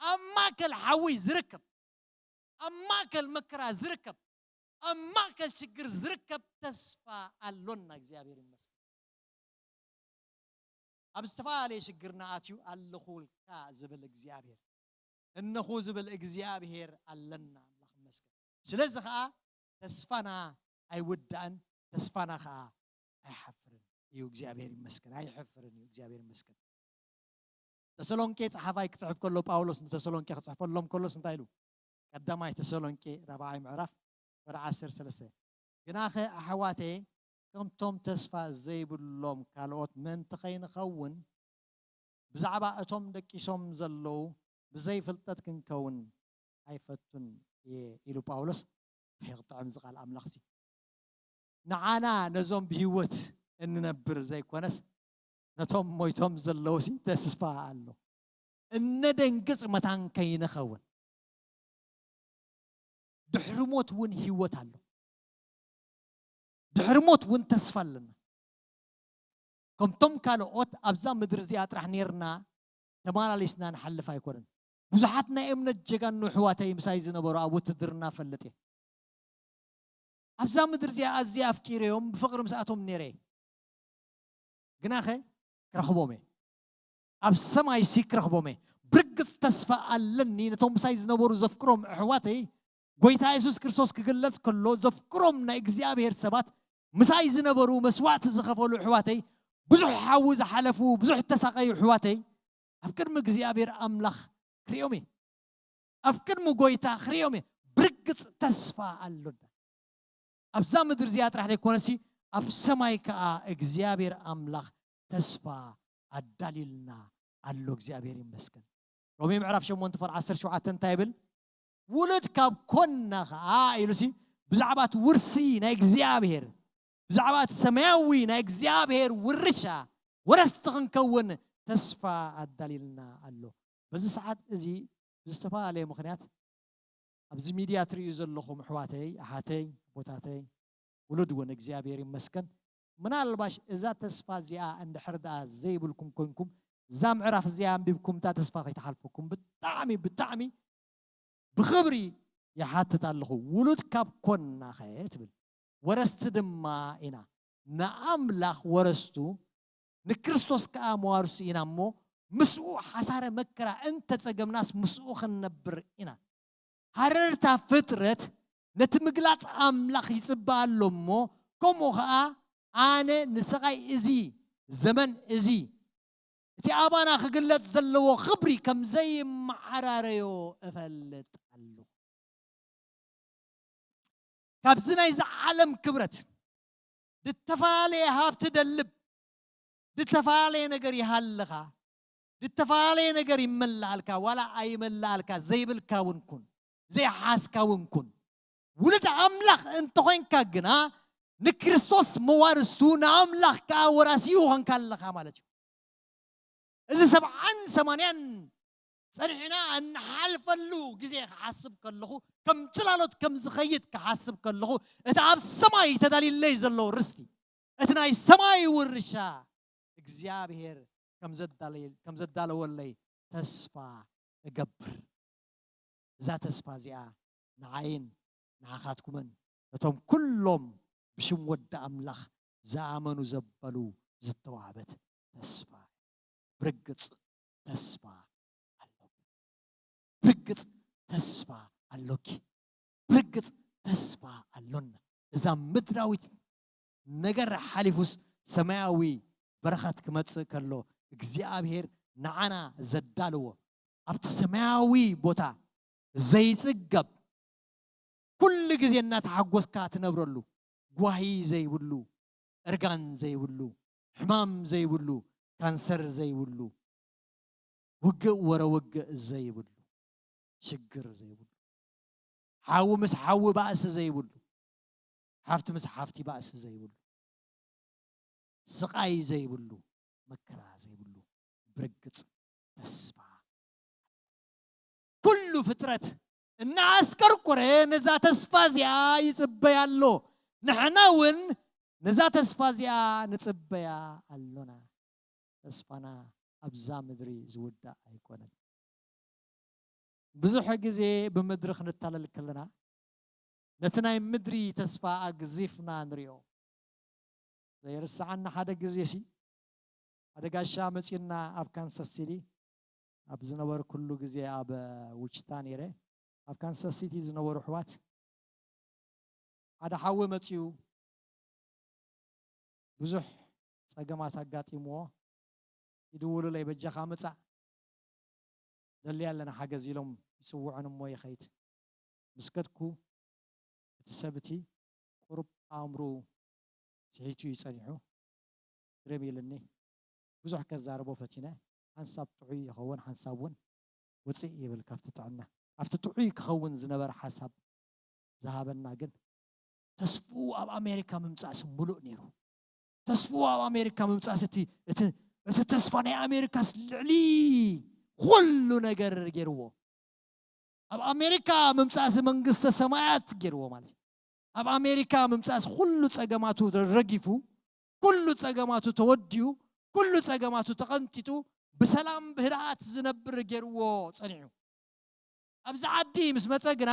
ኣብ ማእከል ሓዊ ዝርከብ፣ ኣብ ማእከል መከራ ዝርከብ፣ ኣብ ማእከል ሽግር ዝርከብ ተስፋ ኣሎና። እግዚኣብሔር ይመስገን። ኣብ ዝተፈላለየ ሽግርና ኣትዩ ኣለኹልካ ዝብል እግዚኣብሔር፣ እነኹ ዝብል እግዚኣብሔር ኣለና። ኣምላኽ ይመስገን። ስለዚ ኸዓ ተስፋና ኣይውዳእን፣ ተስፋና ኸዓ ኣይሓፍርን እዩ። እግዚኣብሔር ይመስገን። ኣይሕፍርን እዩ። እግዚኣብሔር ይመስገን። ተሰሎንቄ ጸሓፋይ ክጽሕፍ ከሎ፣ ጳውሎስ ንተሰሎንቄ ክጽሕፈሎም ከሎስ እንታይ ኢሉ? ቀዳማይ ተሰሎንቄ ራብዓይ ምዕራፍ ወርዓ ዓሰርተ ሰለስተ፣ ግናኸ ኣሕዋተይ፣ ከምቶም ተስፋ ዘይብሎም ካልኦት ምእንቲ ከይንኸውን፣ ብዛዕባ እቶም ደቂሶም ዘለዉ ብዘይፍልጠት ክንከውን ኣይፈቱን እየ ኢሉ ጳውሎስ። ይቕጥዕም ዝቓል ኣምላኽሲ ንዓና ነዞም ብህይወት እንነብር ዘይኮነስ ነቶም ሞይቶም ዘለውሲ ተስፋ ኣሎ። እነደንግጽ መታን ከይንኸውን። ድሕሪ ሞት እውን ህይወት ኣሎ። ድሕሪ ሞት እውን ተስፋ ኣለና። ከምቶም ካልኦት ኣብዛ ምድሪ እዚኣ ጥራሕ ኔርና ተመላሊስና ንሓልፍ ኣይኮነን። ብዙሓት ናይ እምነት ጀጋኑ ኣሕዋተይ ምሳይ ዝነበሩ ኣብ ውትድርና ፈልጥ እየ። ኣብዛ ምድሪ እዚኣ ኣዝየ ኣፍቂረዮም ብፍቕሪ ምስኣቶም ነይረ እየ። ግናኸ ክረኽቦም እየ። ኣብ ሰማይ ሲ ክረኽቦም እየ። ብርግጽ ተስፋ ኣለኒ። ነቶም ምሳይ ዝነበሩ ዘፍቅሮም ኣሕዋተይ፣ ጎይታ የሱስ ክርስቶስ ክግለጽ ከሎ ዘፍቅሮም ናይ እግዚኣብሔር ሰባት፣ ምሳይ ዝነበሩ መስዋእቲ ዝኸፈሉ ኣሕዋተይ፣ ብዙሕ ሓዊ ዝሓለፉ፣ ብዙሕ ተሳቐዩ ኣሕዋተይ፣ ኣብ ቅድሚ እግዚኣብሔር ኣምላኽ ክርእዮም እየ። ኣብ ቅድሚ ጎይታ ክርእዮም እየ። ብርግጽ ተስፋ ኣሎና። ኣብዛ ምድሪ እዚኣ ጥራሕ ዘይኮነሲ ኣብ ሰማይ ከኣ እግዚኣብሔር ኣምላኽ ተስፋ ኣዳልዩልና ኣሎ። እግዚኣብሔር ይመስገን። ሮሜ ምዕራፍ ሸሞንተ ፍቕሪ ዓሰርተ ሸውዓተ እንታይ ይብል? ውሉድ ካብ ኮንና ከኣ ኢሉሲ ብዛዕባ እቲ ውርሲ ናይ እግዚኣብሔር፣ ብዛዕባ እቲ ሰማያዊ ናይ እግዚኣብሔር ውርሻ ወረስቲ ክንከውን ተስፋ ኣዳልዩልና ኣሎ። በዚ ሰዓት እዚ ብዝተፈላለየ ምኽንያት ኣብዚ ሚድያ ትርእዩ ዘለኹም ኣሕዋተይ፣ ኣሓተይ፣ ኣቦታተይ፣ ውሉድ እውን እግዚኣብሔር ይመስገን። ምናልባሽ እዛ ተስፋ እዚኣ እንድሕር ደኣ ዘይብልኩም ኮንኩም፣ እዛ ምዕራፍ እዚኣ ኣንቢብኩም እታ ተስፋ ከይትሓልፈኩም ብጣዕሚ፣ ብጣዕሚ ብኽብሪ ይሓትት ኣለኹ። ውሉድ ካብ ኮንና ኸ ትብል፣ ወረስቲ ድማ ኢና፣ ንኣምላኽ ወረስቱ፣ ንክርስቶስ ከኣ መዋርሱ ኢና እሞ፣ ምስኡ ሓሳረ መከራ እንተጸገምናስ ምስኡ ክንነብር ኢና። ሃረርታ ፍጥረት ነቲ ምግላጽ ኣምላኽ ይጽበ ኣሎ እሞ፣ ከምኡ ኸኣ ኣነ ንስቓይ እዚ ዘመን እዚ፣ እቲ ኣባና ክግለጽ ዘለዎ ክብሪ ከም ዘይመዓራረዮ እፈልጥ ኣለኹ። ካብዚ ናይዚ ዓለም ክብረት ድተፈላለየ ሃብቲ ደልብ፣ ድተፈላለየ ነገር ይሃልኻ፣ ድተፈላለየ ነገር ይመላኣልካ፣ ዋላ ኣይመላኣልካ፣ ዘይብልካ እውን ኩን፣ ዘይሓዝካ እውን ኩን። ውሉድ ኣምላኽ እንተኾይንካ ግና፣ ንክርስቶስ መዋርስቱ፣ ንኣምላኽ ከኣ ወራሲኡ ኾንካ ኣለኻ ማለት እዩ። እዚ ሰብዓን ሰማንያን ጸኒሕና እንሓልፈሉ ግዜ ክሓስብ ከለኹ፣ ከም ጽላሎት ከም ዝኸይድ ክሓስብ ከለኹ፣ እቲ ኣብ ሰማይ ተዳልዩለይ ዘሎ ርስቲ፣ እቲ ናይ ሰማይ ውርሻ እግዚኣብሔር ከም ዘዳለየ-፣ ከም ዘዳለወለይ ተስፋ እገብር። እዛ ተስፋ እዚኣ ንዓይን ንዓኻትኩምን ነቶም ኩሎም ብሽም ወዲ ኣምላኽ ዝኣመኑ ዘበሉ ዝተዋህበት ተስፋ። ብርግጽ ተስፋ ኣሎኪ። ብርግጽ ተስፋ ኣሎኪ። ብርግጽ ተስፋ ኣሎና። እዛ ምድራዊት ነገር ሓሊፉስ ሰማያዊ በረኸት ክመጽእ ከሎ እግዚኣብሔር ንዓና ዘዳልዎ ኣብቲ ሰማያዊ ቦታ ዘይጽገብ ኩሉ ግዜ እናተሓጎስካ ትነብረሉ ጓሂ ዘይብሉ፣ እርጋን ዘይብሉ፣ ሕማም ዘይብሉ፣ ካንሰር ዘይብሉ፣ ውግእ ወረ ውግእ ዘይብሉ፣ ሽግር ዘይብሉ፣ ሓዊ ምስ ሓዊ ባእሲ ዘይብሉ፣ ሓፍቲ ምስ ሓፍቲ ባእሲ ዘይብሉ፣ ስቓይ ዘይብሉ፣ መከራ ዘይብሉ ብርግጽ ተስፋ። ኩሉ ፍጥረት እናኣስቀርቆረ ነዛ ተስፋ እዚኣ ይጽበያ ኣሎ። ንሕና እውን ነዛ ተስፋ እዚኣ ንጽበያ ኣሎና። ተስፋና ኣብዛ ምድሪ ዝውዳእ ኣይኮነን። ብዙሕ ግዜ ብምድሪ ክንታለል ከለና ነቲ ናይ ምድሪ ተስፋ ኣግዚፍና ንሪኦ። ዘይርስዓኒ ሓደ ግዜ ሲ ሓደ ጋሻ መፂና ኣብ ካንሳስ ሲቲ ኣብ ዝነበርኩሉ ግዜ ኣብ ውችታ ነይረ። ኣብ ካንሳስ ሲቲ ዝነበሩ ኣሕዋት ሓደ ሓዊ መፂኡ ብዙሕ ፀገማት ኣጋጢምዎ ይድውሉለይ፣ በጃኻ ምፃእ ደልያ ኣለና ሓገዝ ኢሎም ይፅውዑን እሞ ይኸይድ። ምስ ከድኩ እቲ ሰብ እቲ ቁሩብ ኣእምርኡ ስሒቱ እዩ ጸኒሑ። ግርም ኢልኒ። ብዙሕ ከዛርቦ ፈቲነ። ሓንሳብ ጥዑይ ይኸውን፣ ሓንሳብ እውን ውፅእ ይብል ካብቲ ጥዕና። ኣብቲ ጥዑይ ክኸውን ዝነበረ ሓሳብ ዝሃበና ግን ተስፍኡ ኣብ ኣሜሪካ ምምፃእሲ ሙሉእ ነይሩ። ተስፍኡ ኣብ ኣሜሪካ ምምፃእሲ እቲ እቲ እቲ ተስፋ ናይ ኣሜሪካስ ልዕሊ ኩሉ ነገር ገይርዎ። ኣብ ኣሜሪካ ምምፃእሲ መንግስተ ሰማያት ገይርዎ ማለት እዩ። ኣብ ኣሜሪካ ምምፃእሲ ኩሉ ፀገማቱ ረጊፉ፣ ኩሉ ፀገማቱ ተወዲኡ፣ ኩሉ ፀገማቱ ተቐንጢጡ ብሰላም ብህድኣት ዝነብር ገይርዎ ፀኒዑ። ኣብዚ ዓዲ ምስ መፀ ግና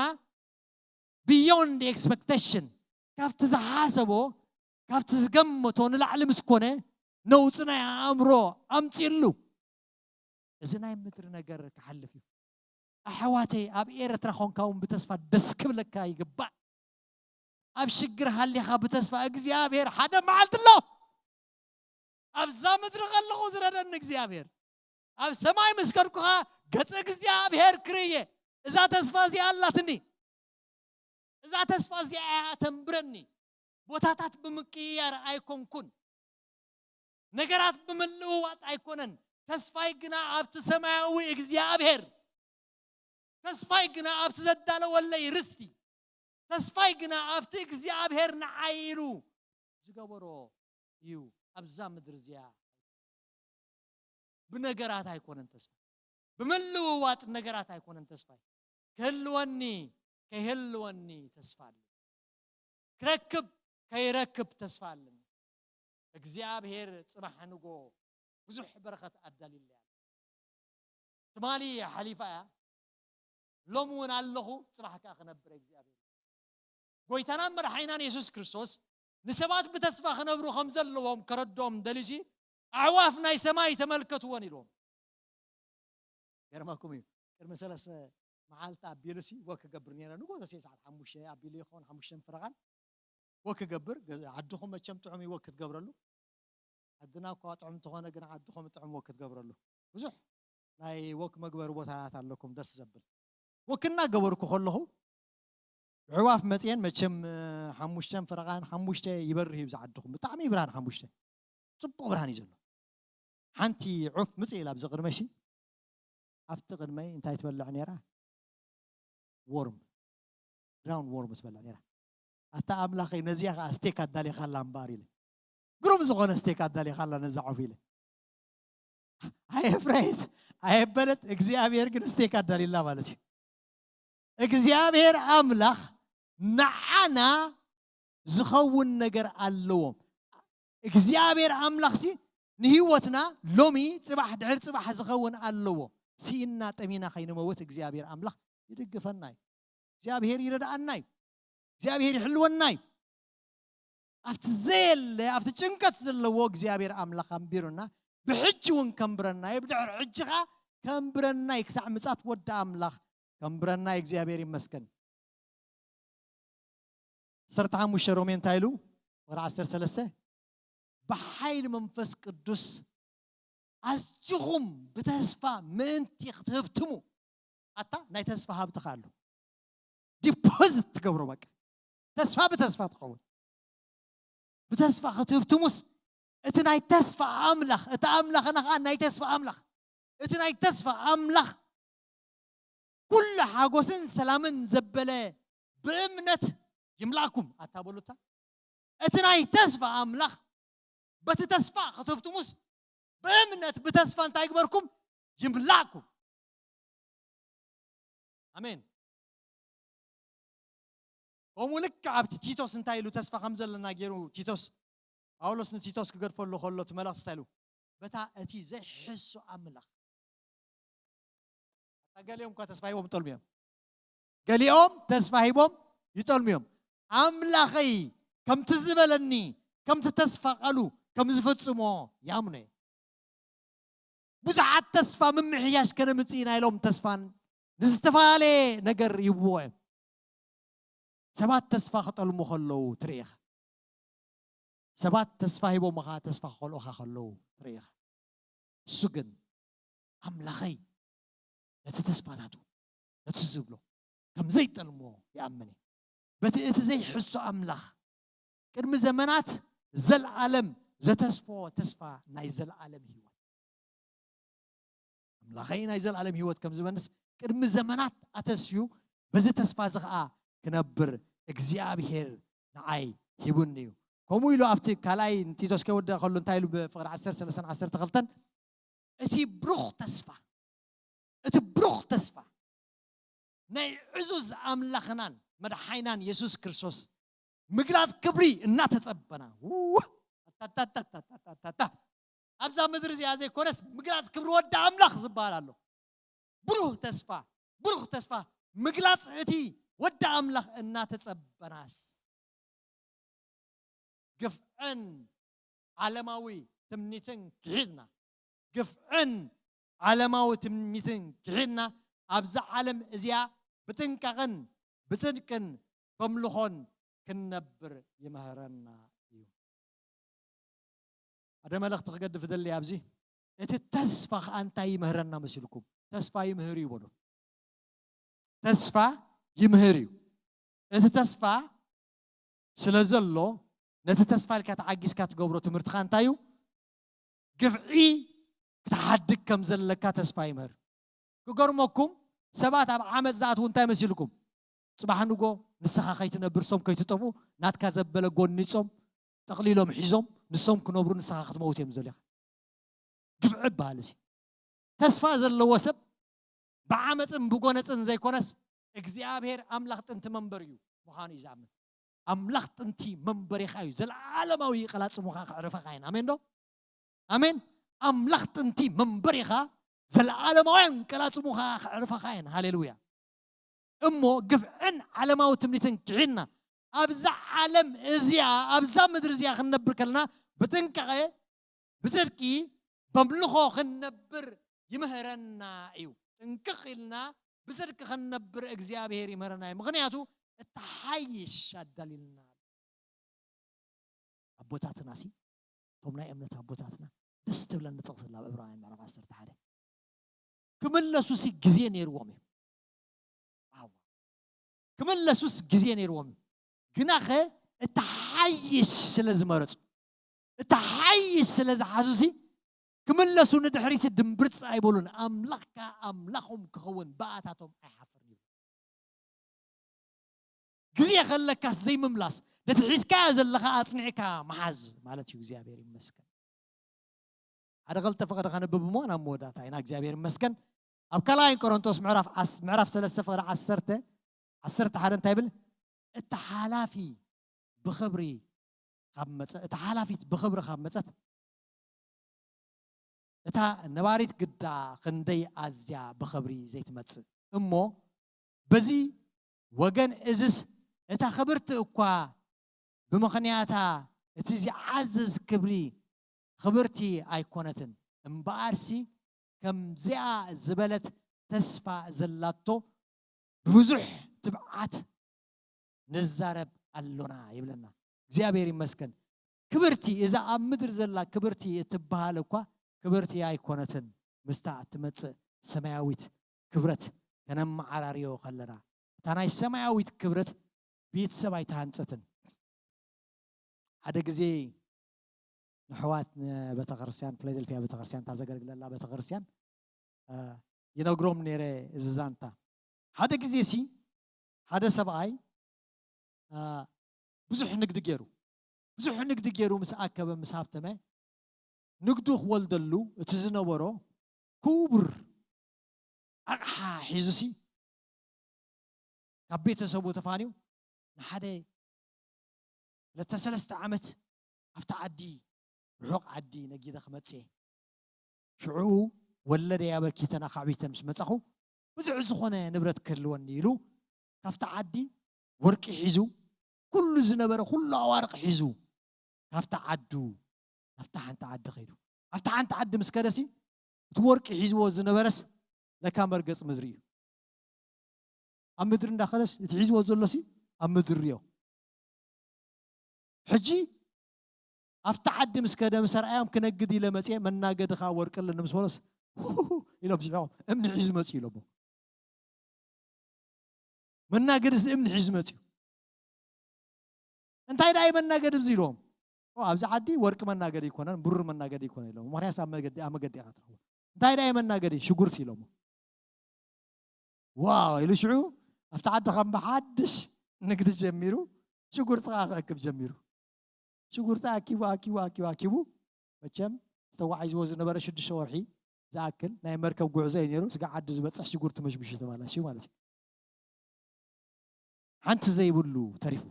beyond expectation፣ ካብቲ ዝሓሰቦ ካብቲ ዝገመቶ ንላዕሊ ምስ ኮነ ነውፂ ናይ ኣእምሮ ኣምፂእሉ። እዚ ናይ ምድሪ ነገር ክሓልፍ እዩ። ኣሕዋተይ ኣብ ኤርትራ ኾንካ እውን ብተስፋ ደስ ክብለካ ይግባእ። ኣብ ሽግር ሃሊኻ ብተስፋ እግዚኣብሔር ሓደ መዓልቲ ኣሎ። ኣብዛ ምድሪ ከለኹ ዝረደኒ እግዚኣብሔር ኣብ ሰማይ ምስ ከድኩኻ ገጽ እግዚኣብሔር ክርእየ እዛ ተስፋ እዚኣ ኣላትኒ። እዛ ተስፋ እዚኣ እያ ተንብረኒ። ቦታታት ብምቅይያር ኣይኮንኩን። ነገራት ብምልውዋጥ ኣይኮነን። ተስፋይ ግና ኣብቲ ሰማያዊ እግዚኣብሔር፣ ተስፋይ ግና ኣብቲ ዘዳለወለይ ርስቲ፣ ተስፋይ ግና ኣብቲ እግዚኣብሔር ንዓይ ኢሉ ዝገበሮ እዩ። ኣብዛ ምድሪ እዚኣ ብነገራት ኣይኮነን ተስፋ፣ ብምልውዋጥ ነገራት ኣይኮነን ተስፋይ። ክህልወኒ ከይህልወኒ ተስፋ ኣሎ። ክረክብ ከይረክብ ተስፋ ኣለኒ። እግዚኣብሔር ጽባሕ ንጎ ብዙሕ በረኸት ኣዳልዩለይ ኣሎ። ትማሊ ሓሊፋ እያ፣ ሎም እውን ኣለኹ፣ ጽባሕ ከኣ ክነብር እግዚኣብሔር። ጎይታናን መድሓኒናን የሱስ ክርስቶስ ንሰባት ብተስፋ ክነብሩ ከም ዘለዎም ከረድኦም ደሊሲ ኣዕዋፍ ናይ ሰማይ ተመልከትወን ኢልዎም። ገርመኩም እዩ። ቅድሚ ሰለስተ መዓልቲ ኣቢሉ ሲ ወክ ክገብር ነይረ። ንጎ ተሴ ሰዓት ሓሙሽተ ኣቢሉ ይኸውን፣ ሓሙሽተን ፍረቓን ወክ ክገብር። ገዛ ዓድኹም መቸም ጥዑም እዩ ወክ ክትገብረሉ። ዓድና እኳ ጥዑም እንተኾነ ግን ዓድኹም ጥዑም ወክ ክትገብረሉ። ብዙሕ ናይ ወክ መግበሪ ቦታታት ኣለኩም ደስ ዘብል። ወክ እናገበርኩ ከለኹ ኣዕዋፍ መፅየን መቸም ሓሙሽተን ፍረቓን ሓሙሽተ ይበርህ እዩ ብዛ ዓድኹም። ብጣዕሚ ይብርሃን ሓሙሽተ። ጽቡቕ ብርሃን እዩ ዘሎ። ሓንቲ ዑፍ ምጽእ ኢላ ኣብዚ ቅድመይ ሲ ኣብቲ ቅድመይ እንታይ ትበልዕ ነይራ? ወርም፣ ግራውንድ ወርም ትበልዕ ነይራ። ኣታ ኣምላኸይ ነዚኣ ኸዓ ስቴክ ኣዳሊኻላ እምበኣር ኢለ። ግሩም ዝኾነ ስቴክ ኣዳሊኻላ ነዛ ዑፍ ኢለ። ኣየፍረየት ኣየበለት እግዚኣብሔር ግን ስቴክ ኣዳሊላ ማለት እዩ። እግዚኣብሔር ኣምላኽ ንዓና ዝኸውን ነገር ኣለዎ። እግዚኣብሔር ኣምላኽሲ ንህይወትና ሎሚ ጽባሕ ድሕሪ ጽባሕ ዝኸውን ኣለዎ። ስኢና ጠሚና ከይንመውት እግዚኣብሔር ኣምላኽ ይድግፈና እዩ። እግዚኣብሔር ይረድኣና እዩ። እግዚኣብሔር ይሕልወና እዩ። ኣብቲ ዘየለ ኣብቲ ጭንቀት ዘለዎ እግዚኣብሔር ኣምላኽ ኣንቢሩና ብሕጂ እውን ከንብረና እዩ። ብድሕሪ ሕጂ ኸዓ ከንብረና እዩ። ክሳዕ ምጻት ወዲ ኣምላኽ ከንብረና እዩ። እግዚኣብሔር ይመስገን። ዓሰርተ ሓሙሽተ ሮሜ እንታይ ኢሉ? ወራ ዓሰርተ ሰለስተ ብሓይሊ መንፈስ ቅዱስ ኣዝኹም ብተስፋ ምእንቲ ክትህብትሙ። ኣታ ናይ ተስፋ ሃብትኻ ኣሎ። ዲፖዚት ትገብሮ በቃ። ተስፋ ብተስፋ ትኸውን። ብተስፋ ክትህብትሙስ እቲ ናይ ተስፋ ኣምላኽ፣ እቲ ኣምላኽና ኸዓ ናይ ተስፋ ኣምላኽ፣ እቲ ናይ ተስፋ ኣምላኽ ኩሉ ሓጎስን ሰላምን ዘበለ ብእምነት ይምላእኩም። ኣታ በሉታ። እቲ ናይ ተስፋ ኣምላኽ በቲ ተስፋ ክትህብትሙስ ብእምነት ብተስፋ እንታይ ይግበርኩም? ይምላእኩም። ኣሜን። ከምኡ ልክዕ ኣብቲ ቲቶስ እንታይ ኢሉ ተስፋ ከም ዘለና ገይሩ ቲቶስ፣ ጳውሎስ ንቲቶስ ክገድፈሉ ከሎ እቲ መልእኽቲ እንታይ ኢሉ? በታ እቲ ዘይሕሱ ኣምላኽ። ኣታ ገሊኦም እኳ ተስፋ ሂቦም ይጠልሙ እዮም። ገሊኦም ተስፋ ሂቦም ይጠልሙ እዮም። ኣምላኸይ ከምቲ ዝበለኒ፣ ከምቲ ተስፋ ቃሉ ከም ዝፈጽሞ ይኣምኑ እዮም። ብዙሓት ተስፋ ምምሕያሽ ከነምጽእ ኢና ኢሎም ተስፋን ንዝተፈላለየ ነገር ይብዎ እዮም። ሰባት ተስፋ ክጠልሙ ከለዉ ትርኢ ኢኻ። ሰባት ተስፋ ሂቦምኻ ተስፋ ክኸልኡኻ ከለዉ ትርኢ ኢኻ። እሱ ግን ኣምላኸይ ነቲ ተስፋታቱ ነቲ ዝብሎ ከም ዘይጠልሞ ይኣምን እዩ። በቲ እቲ ዘይሕሱ ኣምላኽ ቅድሚ ዘመናት ዘልኣለም ዘተስፎ ተስፋ ናይ ዘልኣለም ህይወት ኣምላኸይ ናይ ዘልኣለም ህይወት ከም ዝበንስ ቅድሚ ዘመናት ኣተስፍዩ በዚ ተስፋ እዚ ኸዓ ክነብር እግዚኣብሔር ንዓይ ሂቡኒ እዩ። ከምኡ ኢሉ ኣብቲ ካልኣይ ቲቶስ ከይወደ ከሉ እንታይ ኢሉ ብፍቕሪ ዓሰርተ ሰለስተን ዓሰርተ ክልተን እቲ ብሩኽ ተስፋ እቲ ብሩኽ ተስፋ ናይ ዕዙዝ ኣምላኽናን መድሓይናን የሱስ ክርስቶስ ምግላጽ ክብሪ እናተጸበና ውዋ! ኣታታታታታታታ! ኣብዛ ምድሪ እዚኣ ዘይኮነስ ምግላጽ ክብሪ ወዲ ኣምላኽ ዝበሃል ኣሎ። ብሩህ ተስፋ ብሩህ ተስፋ ምግላጽ እቲ ወዲ ኣምላኽ እናተጸበናስ ግፍዕን ዓለማዊ ትምኒትን ክሒድና ግፍዕን ዓለማዊ ትምኒትን ክሒድና ኣብዛ ዓለም እዚኣ ብጥንቃቕን ብጽድቅን በምልኾን ክንነብር ይምህረና እዩ። ሓደ መልእኽቲ ክገድፍ ደሊ ኣብዚ እቲ ተስፋ ከዓ እንታይ ይምህረና መሲልኩም? ተስፋ ይምህር እዩ በሉ። ተስፋ ይምህር እዩ። እቲ ተስፋ ስለ ዘሎ ነቲ ተስፋ ኢልካ ተዓጊስካ ትገብሮ ትምህርትኻ እንታይ እዩ? ግፍዒ ክትሓድግ ከም ዘለካ ተስፋ ይምህር። ክገርመኩም ሰባት ኣብ ዓመፅ ዝኣትዉ እንታይ መሲልኩም? ፅባሕ ንጎ ንስኻ ከይትነብር ሶም ከይትጠፍኡ ናትካ ዘበለ ጎኒፆም ጠቕሊሎም ሒዞም ንሶም ክነብሩ ንስኻ ክትመውት እዮም ዝደልኻ። ግፍዒ ይበሃል እዚ። ተስፋ ዘለዎ ሰብ ብዓመፅን ብጎነፅን ዘይኮነስ እግዚኣብሔር ኣምላኽ ጥንቲ መንበር እዩ ምዃኑ እዩ ዝኣምን። ኣምላኽ ጥንቲ መንበሪኻ እዩ። ዘለዓለማዊ ቀላፅሙኻ ክዕርፈኻ እየን። ኣሜን ዶ? ኣሜን። ኣምላኽ ጥንቲ መንበሪኻ ዘለዓለማውያን ቀላፅሙኻ ክዕርፈኻ እየን። ሃሌሉያ። እሞ ግፍዕን ዓለማዊ ትምኒትን ክሒድና ኣብዛ ዓለም እዚኣ ኣብዛ ምድሪ እዚኣ ክንነብር ከለና ብጥንቃቐ ብጽድቂ በምልኾ ክንነብር ይምህረና እዩ። ጥንቅቕ ኢልና ብጽድቂ ክንነብር እግዚኣብሔር ይምህረና እዩ። ምኽንያቱ እተሓይሽ ኣዳልዩልና ኣሎ። ኣቦታትና ሲ እቶም ናይ እምነት ኣቦታትና ደስ ትብለኒ ጥቕሲ ኣብ ዕብራውያን ምዕራፍ ዓሰርተ ሓደ ክምለሱ ሲ ግዜ ነይርዎም እዩ። ኣዋ ክምለሱስ ግዜ ነይርዎም እዩ። ግናኸ እተሓይሽ ስለ ዝመረፁ እተሓይሽ ስለ ዝሓዙ ሲ ክምለሱ ንድሕሪሲ ድምብርፅ ኣይበሉን። ኣምላኽካ ኣምላኾም ክኸውን ብኣታቶም ኣይሓፍርን እዩ። ግዜ ከለካስ ዘይምምላስ ነቲ ሒዝካዮ ዘለኻ ኣፅኒዕካ መሓዝ ማለት እዩ። እግዚኣብሔር ይመስገን። ሓደ ክልተ ፍቕዲ ከንብብ እሞ ናብ መወዳእታ ኢና እግዚኣብሔር ይመስገን። ኣብ ካልኣይ ቆሮንቶስ ምዕራፍ ዓስ- ምዕራፍ ሰለስተ ፍቕዲ ዓሰርተ ዓሰርተ ሓደ እንታይ ይብል? እቲ ሓላፊ ብኽብሪ ካብ መፀ እቲ ሓላፊት ብኽብሪ ካብ መፀት እታ ነባሪት ግዳ ክንደይ ኣዝያ ብኽብሪ ዘይትመጽእ እሞ በዚ ወገን እዝስ እታ ክብርቲ እኳ ብምኽንያታ እቲ ዝዓዝዝ ክብሪ ክብርቲ ኣይኮነትን እምበኣርሲ ከምዚኣ ዝበለት ተስፋ ዘላቶ ብብዙሕ ትብዓት ንዛረብ ኣሎና ይብለና እግዚኣብሔር ይመስገን። ክብርቲ እዛ ኣብ ምድሪ ዘላ ክብርቲ እትበሃል እኳ ክብርቲ ኣይኮነትን ምስታ እትመፅእ ሰማያዊት ክብረት ከነመዓራርዮ ከለና እታ ናይ ሰማያዊት ክብረት ቤተሰብ ኣይተሃንፀትን። ሓደ ግዜ ንሕዋት ንቤተክርስትያን ፊላደልፊያ ቤተክርስትያን እታ ዘገልግለላ ቤተክርስትያን ይነግሮም ነይረ። እዚ ዛንታ ሓደ ግዜ ሲ ሓደ ሰብኣይ ብዙሕ ንግዲ ገይሩ ብዙሕ ንግዲ ገይሩ ምስ ኣከበ ምስ ሃብተመ ንግዱ ክወልደሉ እቲ ዝነበሮ ክቡር ኣቕሓ ሒዙ ሲ ካብ ቤተሰቡ ተፋንዩ ንሓደ ክልተ ሰለስተ ዓመት ኣብቲ ዓዲ ርሑቕ ዓዲ ነጊደ ክመጽእ እየ። ሽዑ ወለደይ ኣበርኪተን ኣኻዕቢተን ምስ መጻኹ፣ ብዙሕ ዝኾነ ንብረት ክህልወኒ ኢሉ፣ ካብቲ ዓዲ ወርቂ ሒዙ፣ ኩሉ ዝነበረ ኩሉ ኣዋርቕ ሒዙ፣ ካብታ ዓዱ፣ ኣብታ ሓንቲ ዓዲ ከይዱ። ኣብታ ሓንቲ ዓዲ ምስ ከደሲ፣ እቲ ወርቂ ሒዝዎ ዝነበረስ ለካ መርገጽ ምድሪ እዩ። ኣብ ምድሪ እንዳኸደስ፣ እቲ ሒዝዎ ዘሎሲ ኣብ ምድሪ ሪኦ። ሕጂ ኣብታ ዓዲ ምስ ከደ፣ ምስ ኣርኣዮም፣ ክነግድ ኢለ መጽየ፣ መናገዲ ኸኣ ወርቂ ኣለኒ ምስ በሎስ፣ ኢሎም ስሒቖም፣ እምኒ ሒዙ መጽዩ ኢሎሞ። መናገድስ እምኒ ሒዙ መጽዩ። እንታይ ደኣ እዩ መናገዲ እዚ ኢልዎም? ኦ፣ ኣብዚ ዓዲ ወርቂ መናገዲ ኣይኮነን፣ ብሩር መናገዲ ኣይኮነን ኢሎም። ምኽንያቱስ ኣብ መገዲ፣ ኣብ መገዲ ኢኻ ትረኽቦ። እንታይ ደኣ እዩ መናገዲ? ሽጉርቲ ኢሎሞ። ዋው ኢሉ ሽዑ ኣብቲ ዓዲ ከም ብሓድሽ ንግዲ ጀሚሩ፣ ሽጉርቲ ኸኣ ክእክብ ጀሚሩ። ሽጉርቲ ኣኪቡ፣ ኣኪቡ፣ ኣኪቡ፣ ኣኪቡ፣ መቸም ተተጓዒዝዎ ዝነበረ ሽዱሽተ ወርሒ ዝኣክል ናይ መርከብ ጉዕዞ እዩ ነይሩ። ስጋዕ ዓዲ ዝበጽሕ ሽጉርቲ መሽጉሹ ተባላሽዩ ማለት እዩ። ሓንቲ ዘይብሉ ተሪፉ።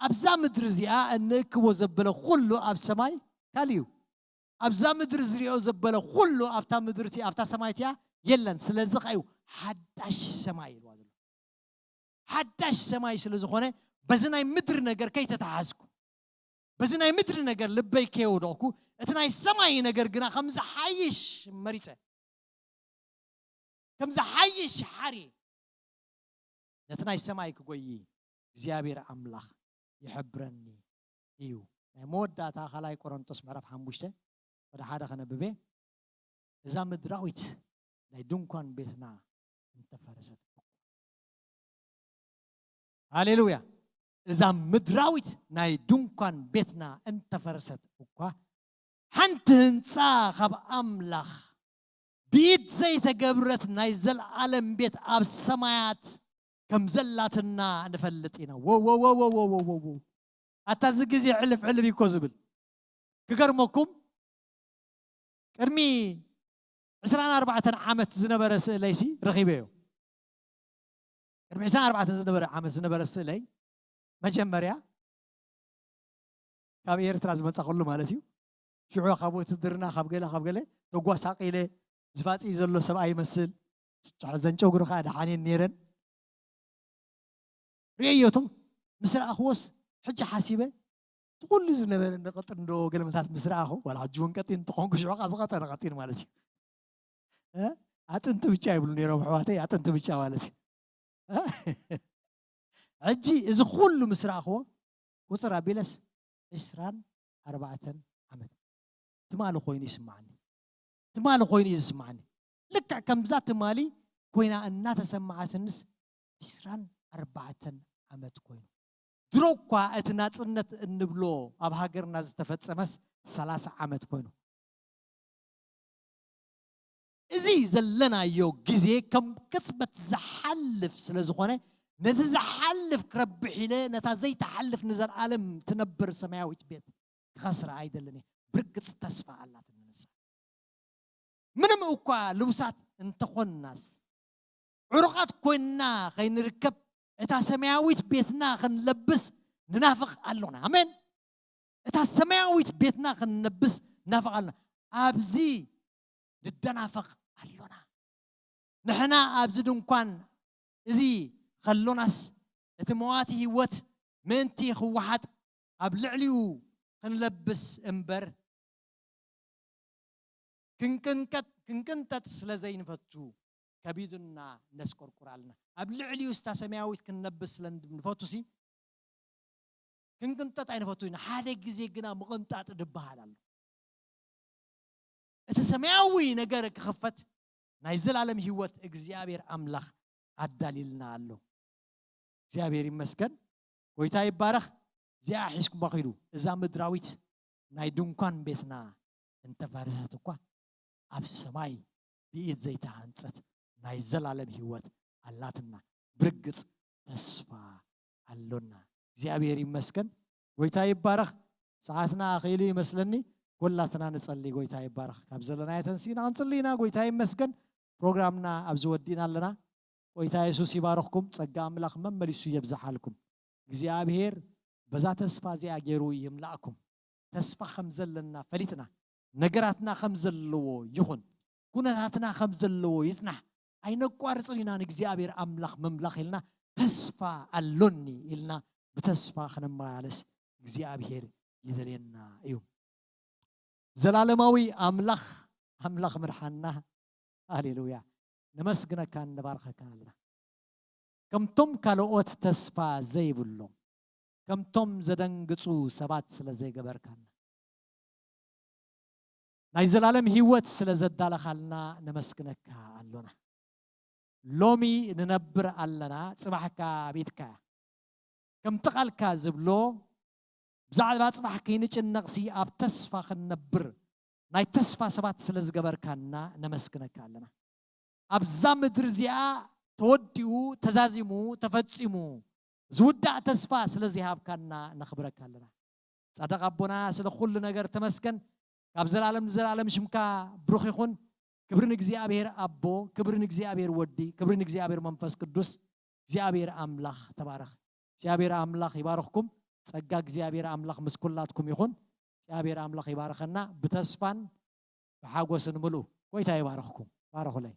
ኣብዛ ምድሪ እዚኣ እንእክቦ ዘበለ ኩሉ ኣብ ሰማይ ካልእ እዩ። ኣብዛ ምድሪ ዝሪኦ ዘበለ ኩሉ ኣብታ ምድሪ እቲ፣ ኣብታ ሰማይ እቲኣ የለን። ስለዚ ኸኣ እዩ ሓዳሽ ሰማይ ኢልዋ ዘሎ። ሓዳሽ ሰማይ ስለ ዝኾነ፣ በዚ ናይ ምድሪ ነገር ከይተተሓዝኩ፣ በዚ ናይ ምድሪ ነገር ልበይ ከየውደቕኩ፣ እቲ ናይ ሰማይ ነገር ግና ከም ዝሓይሽ መሪጸ። ከም ዝሓይሽ ሓሪ ነቲ ናይ ሰማይ ክጎዪ እግዚኣብሔር ኣምላኽ ይሕብረኒ እዩ። ናይ መወዳእታ ካልኣይ ቆሮንቶስ ምዕራፍ ሓሙሽተ ወደ ሓደ ከነብብ እየ። እዛ ምድራዊት ናይ ድንኳን ቤትና እንተፈረሰት እኳ። ሃሌሉያ። እዛ ምድራዊት ናይ ድንኳን ቤትና እንተፈረሰት እኳ፣ ሓንቲ ህንጻ ካብ ኣምላኽ ብኢድ ዘይተገብረት ናይ ዘልኣለም ቤት ኣብ ሰማያት ከም ዘላትና ንፈልጥ ኢና። ወወወወወወወ። ኣታ እዚ ግዜ ዕልፍ ዕልፍ እኮ ዝብል። ክገርመኩም፣ ቅድሚ ዕስራን ኣርባዕተን ዓመት ዝነበረ ስእለይሲ ረኺበዮ። ቅድሚ ዕስራን ኣርባዕተን ዝነበረ ዓመት ዝነበረ ስእለይ፣ መጀመርያ ካብ ኤርትራ ዝመጻኹሉ ማለት እዩ። ሽዑ ካብ ውትድርና፣ ካብ ገለ፣ ካብ ገለ ተጓሳቒለ፣ ዝፋጽእ ዘሎ ሰብኣይ ይመስል። ዘን ጨጉሪ ከኣ ደሓን እየን ነይረን። ርእየዮ እቶም ምስ ረኣኽዎስ፣ ሕጂ ሓሲበ፣ እቲ ኩሉ ዝነበረ እንደ ቀጢን እንዶ ገለመታት ምስ ረኣኹ፣ ዋላ ሕጂ እውን ቀጢን እንተኾንኩ፣ ሽዑ ከኣ ዝቐጠነ ቀጢን ማለት እዩ። እ? ኣጥንቲ ብቻ ይብሉ ነይሮም ኣሕዋተይ፣ ኣጥንቲ ብቻ ማለት እዩ። እ? ሕጂ እዚ ኩሉ ምስ ረኣኽዎ፣ ቁጽር ኣቢለስ ዕስራን ኣርባዕተን ዓመት ትማሊ ኮይኑ ይስምዓኒ። ትማሊ ኮይኑ እዩ ዝስምዓኒ። ልክዕ ከምዛ ትማሊ ኮይና እናተሰማዓትንስ ዕስራን ኣርባዕተን ዓመት ኮይኑ። ድሮ እኳ እቲ ናጽነት እንብሎ ኣብ ሃገርና ዝተፈጸመስ ሰላሳ ዓመት ኮይኑ። እዚ ዘለናዮ ግዜ ከም ቅጽበት ዝሓልፍ ስለ ዝኾነ፣ ነዚ ዝሓልፍ ክረብሕ ኢለ ነታ ዘይትሓልፍ ንዘለኣለም ትነብር ሰማያዊት ቤት ክኸስራ ኣይደልን እየ። ብርግጽ ተስፋ ኣላትኒ ንሳ። ምንም እኳ ልውሳት እንተኾንናስ፣ ዕሩቓት ኮይንና ከይንርከብ፣ እታ ሰማያዊት ቤትና ክንለብስ ንናፍቕ ኣሎና። ኣሜን። እታ ሰማያዊት ቤትና ክንለብስ ንናፍቕ ኣሎና። ኣብዚ ንደናፈቕ ኣሎና። ንሕና ኣብዚ ድንኳን እዚ ከሎናስ፣ እቲ መዋቲ ህይወት ምእንቲ ክወሓጥ ኣብ ልዕሊኡ ክንለብስ እምበር፣ ክንቅንቀጥ፣ ክንቅንጠጥ ስለ ዘይንፈቱ፣ ከቢዱና ነስቆርቁር ኣለና። ኣብ ልዕሊኡ ስታ ሰማያዊት ክንነብስ ስለ ንፈቱ ሲ፣ ክንቅንጠጥ ኣይንፈቱ ኢና። ሓደ ግዜ ግና ምቕንጣጥ ድበሃል ኣሎ። እቲ ሰማያዊ ነገር ክኽፈት ናይ ዘላለም ህይወት እግዚኣብሔር ኣምላኽ ኣዳልዩልና ኣሎ። እግዚኣብሔር ይመስገን። ጎይታ ይባረኽ። እዚኣ ሒዝኩማ ኺዱ። እዛ ምድራዊት ናይ ድንኳን ቤትና እንተፈረሰት እኳ፣ ኣብ ሰማይ ብኢድ ዘይተሃንጸት ናይ ዘላለም ህይወት ኣላትና። ብርግጽ ተስፋ ኣሎና። እግዚኣብሔር ይመስገን። ጎይታ ይባረኽ። ሰዓትና ኣኺሉ ይመስለኒ። ኩላትና ንጸሊ። ጎይታ ይባረኽ። ካብ ዘለናዮ ተንሲእና ክንጽሊ ኢና። ጎይታ ይመስገን። ፕሮግራምና ኣብዚ ወዲእና ኣለና። ጎይታ የሱስ ይባርኽኩም። ጸጋ ኣምላኽ መመሊሱ የብዝሓልኩም። እግዚኣብሔር በዛ ተስፋ እዚኣ ገይሩ ይምላእኩም። ተስፋ ከም ዘለና ፈሊጥና፣ ነገራትና ከም ዘለዎ ይኹን፣ ኩነታትና ከም ዘለዎ ይጽናሕ፣ ኣይነቋርጽን ኢና ንእግዚኣብሔር ኣምላኽ ምምላኽ ኢልና፣ ተስፋ ኣሎኒ ኢልና ብተስፋ ክንመላለስ እግዚኣብሔር ይደልየና እዩ። ዘላለማዊ ኣምላኽ፣ ኣምላኽ ምርሓና፣ ሃሌሉያ፣ ነመስግነካን ንባርኸካን ኣለና። ከምቶም ካልኦት ተስፋ ዘይብሎም፣ ከምቶም ዘደንግጹ ሰባት ስለ ዘይገበርካና፣ ናይ ዘላለም ህይወት ስለ ዘዳለኻልና ነመስግነካ ኣሎና። ሎሚ ንነብር ኣለና፣ ጽባሕካ ቤትካ እያ። ከምቲ ቃልካ ዝብሎ፣ ብዛዕባ ጽባሕ ከይንጭነቕሲ ኣብ ተስፋ ክንነብር ናይ ተስፋ ሰባት ስለ ዝገበርካና ነመስግነካ ኣለና። ኣብዛ ምድሪ እዚኣ ተወዲኡ፣ ተዛዚሙ፣ ተፈጺሙ ዝውዳእ ተስፋ ስለ ዘይሃብካና ነኽብረካ ኣለና። ጻድቕ ኣቦና፣ ስለ ኩሉ ነገር ተመስገን። ካብ ዘላለም ንዘላለም ሽምካ ብሩኽ ይኹን። ክብሪ ንእግዚኣብሔር ኣቦ፣ ክብሪ ንእግዚኣብሔር ወዲ፣ ክብሪ ንእግዚኣብሔር መንፈስ ቅዱስ። እግዚኣብሔር ኣምላኽ ተባረኽ። እግዚኣብሔር ኣምላኽ ይባርኽኩም። ጸጋ እግዚኣብሔር ኣምላኽ ምስ ኩላትኩም ይኹን። እግዚኣብሔር ኣምላኽ ይባርኸና ብተስፋን ብሓጎስን ምልኡ። ጎይታ ይባርኽኩም። ባረኹለይ።